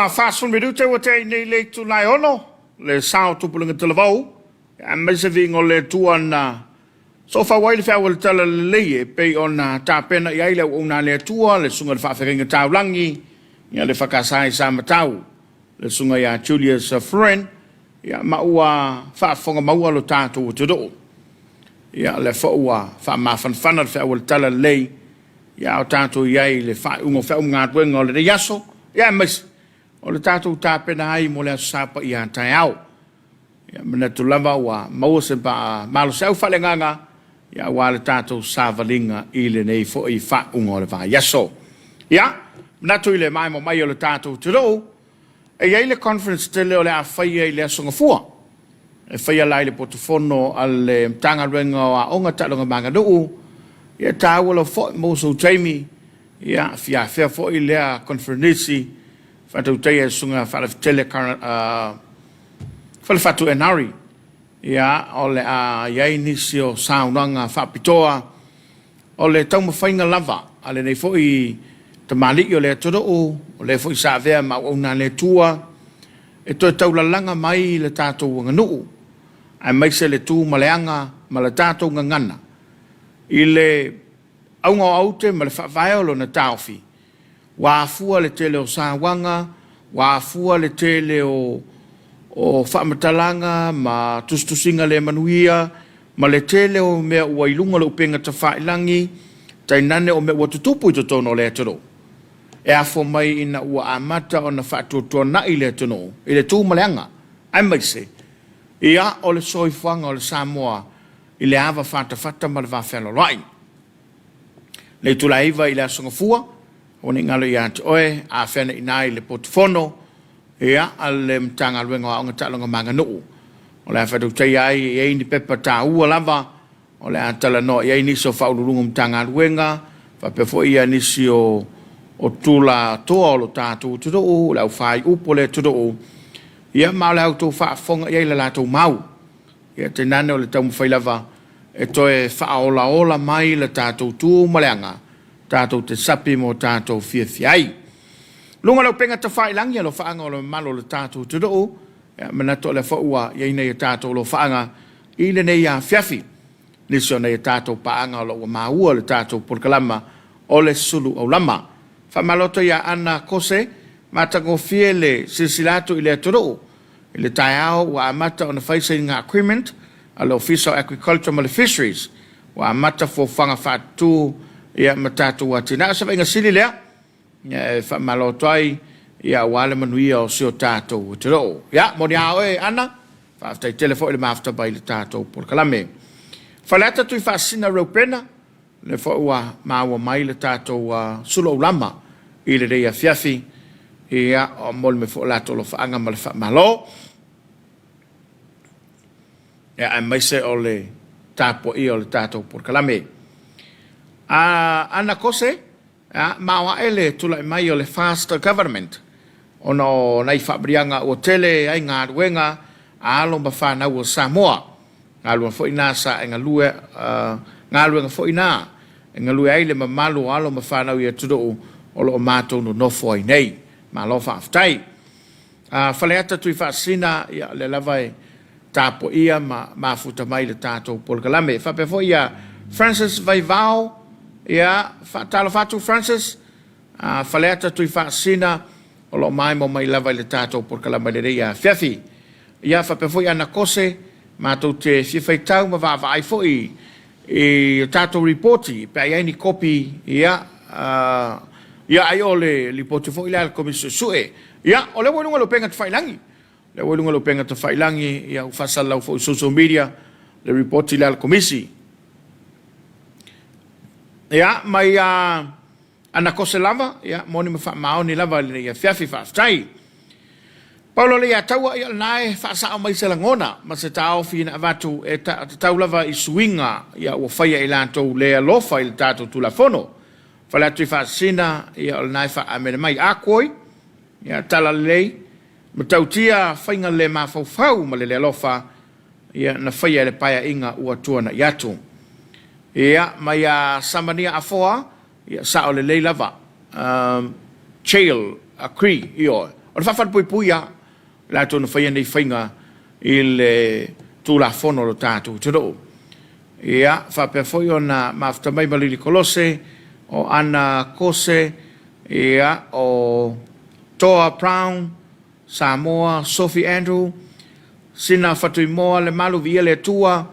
Ua 40 minute ua tea nei le itula e 6, le sa o Tupulega Talavou, aemaise viiga o le Atua na soofau ai le feau o le tala lelei e pei ona tapena i ai le auauna a le Atua, le susuga i le faafeagaiga taulagi, ia le fakasa i Samatau, le susuga ia Julius Friend, ia ma ua faafofoga maua lo tatou atunuu. Ia lea foi ua faamafanafana le feau o le tala lelei, ia o tatou i ai i le faaiuga o feau ma galuega o lenei aso, ia aemaise o le tatou tapena ai mo le Aso Sa paia a taeao. Ia manatu lava ua maua se malosiau faaleagaga ia aua le tatou savaliga i lenei foi faaiuga o le vaiaso. Ia, manatu i le maemo mai o le tatou atunuu, E i ai le conference tele o le a faia i le Aso Gafua, e faia la i le potufono a le Matagaluega o Aoga, Taaloga ma Aganuu. Ia e taua lava foi maua sou taimi, ia fia afea foi lea conferenisi faatautaia e le Susuga Faalafetele Falefatu Enari. Ia o le a i ai nisi o saunoaga faapitoa O le taumafaiga lava a lenei foi tamalii o le atunuu, o lea foi sa avea ma auauna a le Atua, e toe taulalaga mai le tatou aganuu, aemaise le tu ma le aga ma le tatou gagana i le auga o aute ma le faavae o lona taofi, Ua afua le tele o sauaga, ua afua le tele o o faamatalaga ma tusitusiga le manuia, ma le tele o mea ua i luga o le upega tafailagi, tainane o mea ua tutupu i totonu o le atunuu. E afua mai ina ua amata ona faatuatuanai le atunuu i le tu ma le aga, aemaise ia o le soifuaga o le Samoa i le ava fatafata ma le vafealoaloai. Le itula e 9 i le Aso Gafua, aua ne i galo ia te oe, a feagai i le potufono, ia, a le Matagaluega o Aoga, Taaloga ma Aganuu. O le a faatautaia ai e i ai ni pepa taua lava o le a talanoa i ai nisi o faauluuluga o Matagaluega, faapea foi ia nisi o o tulatoa o lo tatou atunuu, le aufaiupu o le atunuu, ia ma o le a outou faafofoga i ai le latou mau. Ia tainane o le taumafai lava e toe faaolaola mai le tatou tu ma le aga tatou te sapi mo tatou fiafia ai. Luga o le upega tafailagi alofaaga o le mamalu o le tatou atunuu, ia manatu o lea foi ua i ai nei a tatou alofaaga i lenei afiafi. Nisi o nei a tatou paaga o lo o ua maua le tatou polokalama o le sulu aulama. Faamalo atu ia Ana Kose, matagofie le silasila atu i le atunuu I le taeao ua amata ona fai sainiga agreement a le Ofisa o Agriculture ma le Fisheries, ua amata fuafuaga faatutu ia ma tatou atinae. O se vaaiga sili lea ia e faamalo atu ai ia aua le manuia o si o tatou atunuu. Ia, moni a oe Ana, faafetai tele foi le mafuta mai i le tatou polokalame. Faleata Tuifaasisina Reupena, Lea foi ua maua mai le tatou suluaulama i lenei afiafi, ia, momoli mai foi o latou alofaaga ma le faamalo, ia, aemaise o le tapuaia o le tatou polokalame. A, Ana Kose, ia, maoae le tulai mai o le Fast Government, ona o nai faamaliaga ua tele ai galuega a alo ma fanau o Samoa. Galuega foi na sa e galue, galuega foi na e galue ai le mamalu o alo ma fanau i atunuu o lo o matou nonofo ai nei. Malo faafetai. Faleata Tuifaasisina, ia o lea lava e tapuaia ma mafuta mai le tatou polokalame. E faapea foi ia Francis Vaivao, ia faatalofa atu Francis, Faleata Tuifaasisina, o lo o maemo mai lava i le tatou polokalame i lenei afiafi. Ia faapea foi Ana Kose, matou te fia faitau ma vaavaai foi i a tatou lipoti pe a i ai ni kopi, ia, ia ai o le lipoti foi lea a le Komisi Suesue. Ia, o lea ua i luga o le upega tafailagi, o lea ua i luga o le upega tafailagi, ia ua faasalalau foi i social media le lipoti lea a le Komisi. Ia, mai a Ana Kose lava, ia, moni ma faamaoni lava i lenei afiafi, faafetai. Paulo Leiataua, ia o lena e faasao mai se lagona ma se taofi na avatu e tatau lava i suiga ia ua faia e latou le alofa i le tatou Tulafono. Faleatu i Faasisina, ia o lena e faaamene mai. Akoi, ia talalelei, matautia faiga le mafaufau ma le le alofa ia na faia e le paeaiga ua tuanai atu. Ia, mai a Samania Afoa, Ia, sao lelei lava. Chail, agree, ioe. O le faafalepuipui lava latou na faia nei faiga i le Tulafono o lo tatou atunuu. Ia, faapea foi ona mafuta mai ma Lili Kolose, o Ana Kose, ia, o Toa Brown, Samoa, Sophie Andrew, Sina Fatuimoa, Lemalu Viia le Atua,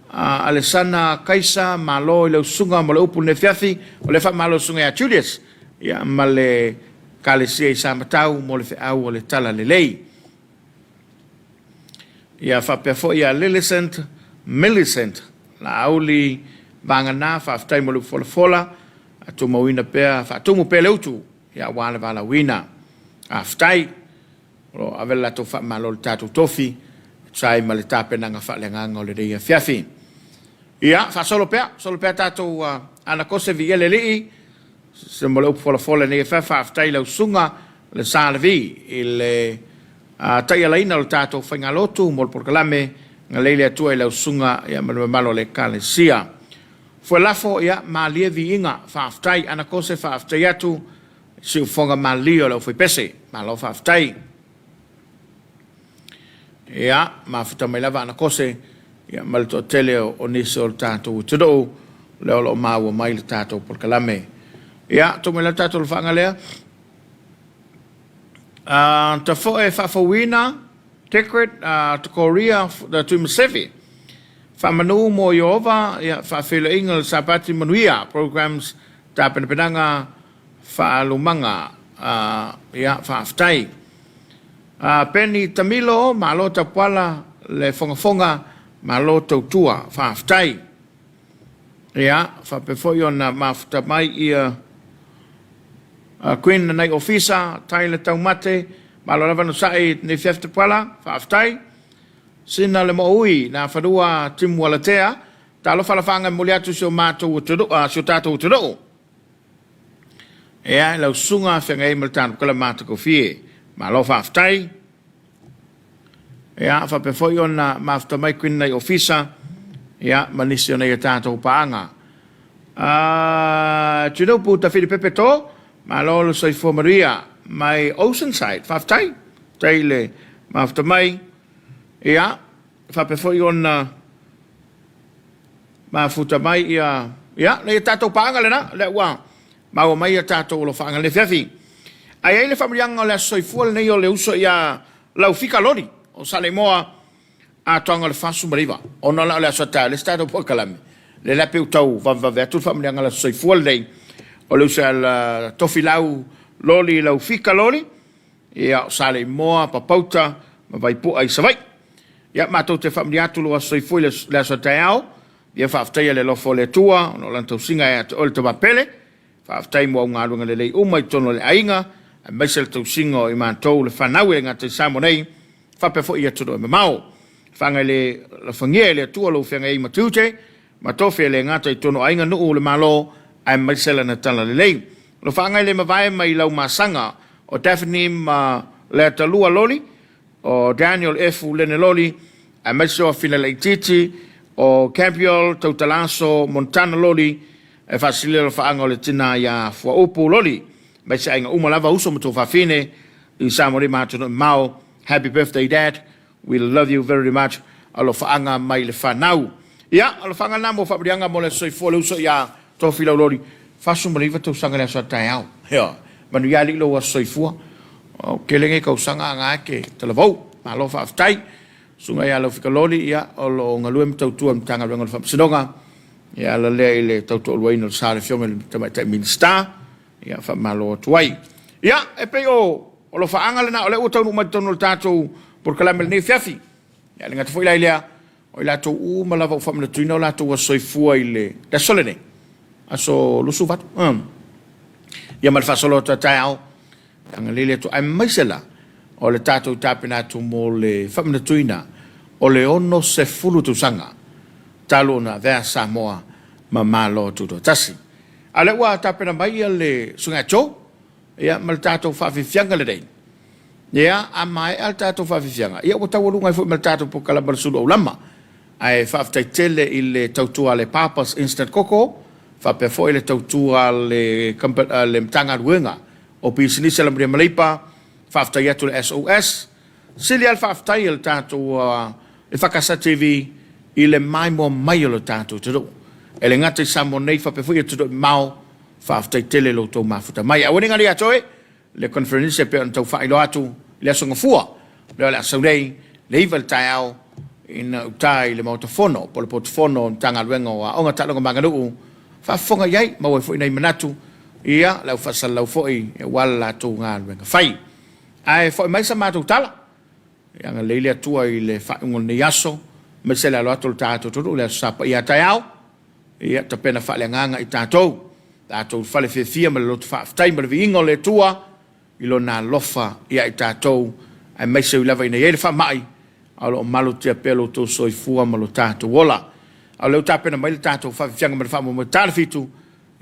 Alesana Kaisa, malo i lau susuga mo le upu i lenei afiafi. O lea faamalo i le susuga ia Julius ia, ma le Ekalesia i Samatau mo le feau o le Tala Lelei. Ia faapea foi ia Lillicent, Millicent, Laauli Vagana, faafetai mo le upu folafola, tumauina pea, faatumu pea le utu, ia aua le valaauina. Faafetai. O lo o ave le latou faamalo i le tatou tofi e tusa ai ma le tapenaga faaleagaga o lenei afiafi. Ia, faasolo pea, solo pea tatou ana kose viia le Alii, se mo le upu folafola i lenei afiafi. Faafetai i lau susuga le Sa Levi i le taialaina o le tatou faigalotu mo le polokalame Galei le Atua i lau susuga ia ma le mamalu o le Ekalesia. Fuelafo, ia, malie viiga, faafetai. Ana kose, faafetai atu. Siufofoga malie o le aufaipese. Malo faafetai. Ia, mafuta mai lava ana kose ia, ma le toatele o nisi o le tatou atunuu lea o lo o maua mai le tatou polokalame. Ia, tuu mai la le tatou lofaaga lea. Tafoe faafouina, Tekret, Tokoria, Tuimaseve. Faamanu mo Ieova, ia, faafeiloaiga o le Sapati manuia, programs, tapenapenaga, Faalumaga, ia faafetai. Penny Tamilo, malo tapuala le fogafoga, malo tautua, faafetai. Ia, faapea foi ona mafuta mai ia Queen Nanai Ofisa, Tyler Taumate, malo lava onosai nei fiafi tapuala, faafetai. Sina le Mo'oui, na fanua Timualatea, talofa lafaaga e momoli atu i si o matou atunuu, si o tatou atunuu. Ea i lau susuga feagai ai ma le tanukala matagofie. Malo faafetai. Ea faapea foi ona mafuta mai Queen nai ofisa ia ma nisi o nei a tatou paaga. Tunupu Tafili Pepe To, malo le soifua manuia mai Oceanside. Faafetai. Faafetai le mafuta mai. Ia faapea foi ona mafuta mai ia, ia, nei tatou paaga lena, lea ua maua mai ia tatou alofaaga i lenei afiafi. Ae i ai le faamanuiaga o le aso soifua lenei o le uso ia Laufika Loli o Saleimoa atoaga o le 49, ona la o le aso a taeao le isi tatou polokalame, lea la pei ua tau vavevave atu le faamanuiaga o le aso soifua lenei o le uso ia Tofilau Loli Laufika Loli, ia o Saleimoa, Papauta ma Vaipua i Savaii. Ia, matou te faamanuia atu lou aso soifua i le aso a taeao. Ia faafetaia le alofa o le Atua ona o Lana tausiga ia te oe le tama pele. Faafetai mo au galuega lelei uma i totonu o le aiga, aemaise le tausiga o i matou le fanau e le gata i Samoa nei, faapea foi i atunuu e mamao. Faagai le alofagia e le Atua lou feagai ai ma tiute ma tofi e le gata i totonu o aiga, nuu, le Malo, aemaise Lana talalelei. Lo faagai le mavae mai lau masaga o Daphne ma Leatalua Loli, o Daniel Efu Leneloli, aemaise o Afina Laitiiti, o Gabriel Tautalaso Montana Loli, e faasilia alofaaga o le tina ia Fuaupu Loli, aemaise aiga uma lava, uso ma tuafafine i Samoa nei ma atunuu e mamao. Happy birthday Dad, we love you very much. Alofaaga mai le fanau. Ia, alofaaga lena mo faamanuiaga mo le aso soifua le uso ia Tofilau Loli, 49 tausaga i le aso a taeao. Ioe. Manuia alii lou aso soifua. O tele nei tausaga a na e te talavou. Malo faafetai. Susuga ia Laufika Loli, ia, o lo o galue ma tautua i le Matagaluega o le Faamasinoga, ia ala lea i le tautoaluaina o le sa o le Afioga i le Tamaitai Minisita, ia faamalo atu ai. Ia, e pei o alofaaga lena o lea ua taunuu mai i totonu o le tatou polokalame i lenei afiafi. Ia, e le gata foi la i lea, O i latou uma lava ua faamanatuina o latou aso soifua i le aso lenei, aso 28, ia ma le faasolo atu a taeao, agalelei le Atua, aemaise la o le tatou tapena atu mo le faamanatuina o le 60 tausaga talu ona avea Samoa ma Malo Tutoatasi. A o lea ua tapena mai ia le Susuga ia Joe, ia ma le tatou faafiafiaga lenei. Ia, a maea le tatou faafiafiaga, ia ua taualuga ai foi ma le tatou polokalame o le sulu aulama. Ae faafetai tele i le tautua a le Papa's Instant Coco, faapea foi le tautua a le Matagaluega o Pisinisi Alamanuia ma Leipa, Faafetai atu i le SOS. Sili lava le faafetai a le tatou EFKS TV i le maimoa mai o le tatou atunuu. E le gata i Samoa nei faapea foi atunuu e mamao, faafetai tele i lo outou mafuta mai. Aua ne i galo ia te oe le conference e pei ona tau faailoa atu i le Aso Gafua, lea o le a sau nei, le 9 i le taeao ina uta i le Maota Fono po o le Potu Fono o le Matagaluega o Aoga, Taaloga ma Aganuu, faafofoga i ai, maua ai foi nai manatu, ia, le au faasalalau foi aua le latou galuega fai. Ae foi mai sa matou tala, ia agalelei le Atua i le faaiuga o lenei aso, aemaise le alo atu o le tatou atunuu i le Aso Sa Paia a taeao, ia tapena faaleagaga i tatou, tatou fale fiafia ma le loto faafetai ma le viiga o le Atua i Lona alofa ia i tatou, aemaise ui lava ina i ai le faamai, a o lo o malutia pea lo outou soifua ma lo tatou ola. A o lea ua tapena mai le tatou faafiafiaga ma le faamoemoe ta le fitu,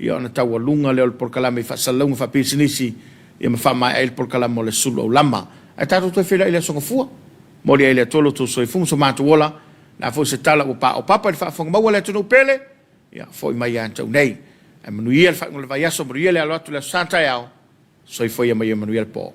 ia ona taualuga lea o le polokalame i faasalalauga faapisinisi ia ma faamaea ai le polokalame o le sulu aulama. Ae tatou toe feiloai i le Aso Gafua. Momoli ai e le Atua lo outou soifua ma so matou ola. O le a foi se tala ua paopapa i le faafofoga maua a le atunuu pele, ia foi mai ia te au nei. Ae manuia le faaiuga o le vaiaso, manuia le alo atu i le Aso Sa taeao. Soifua ia ma ia manuia le po.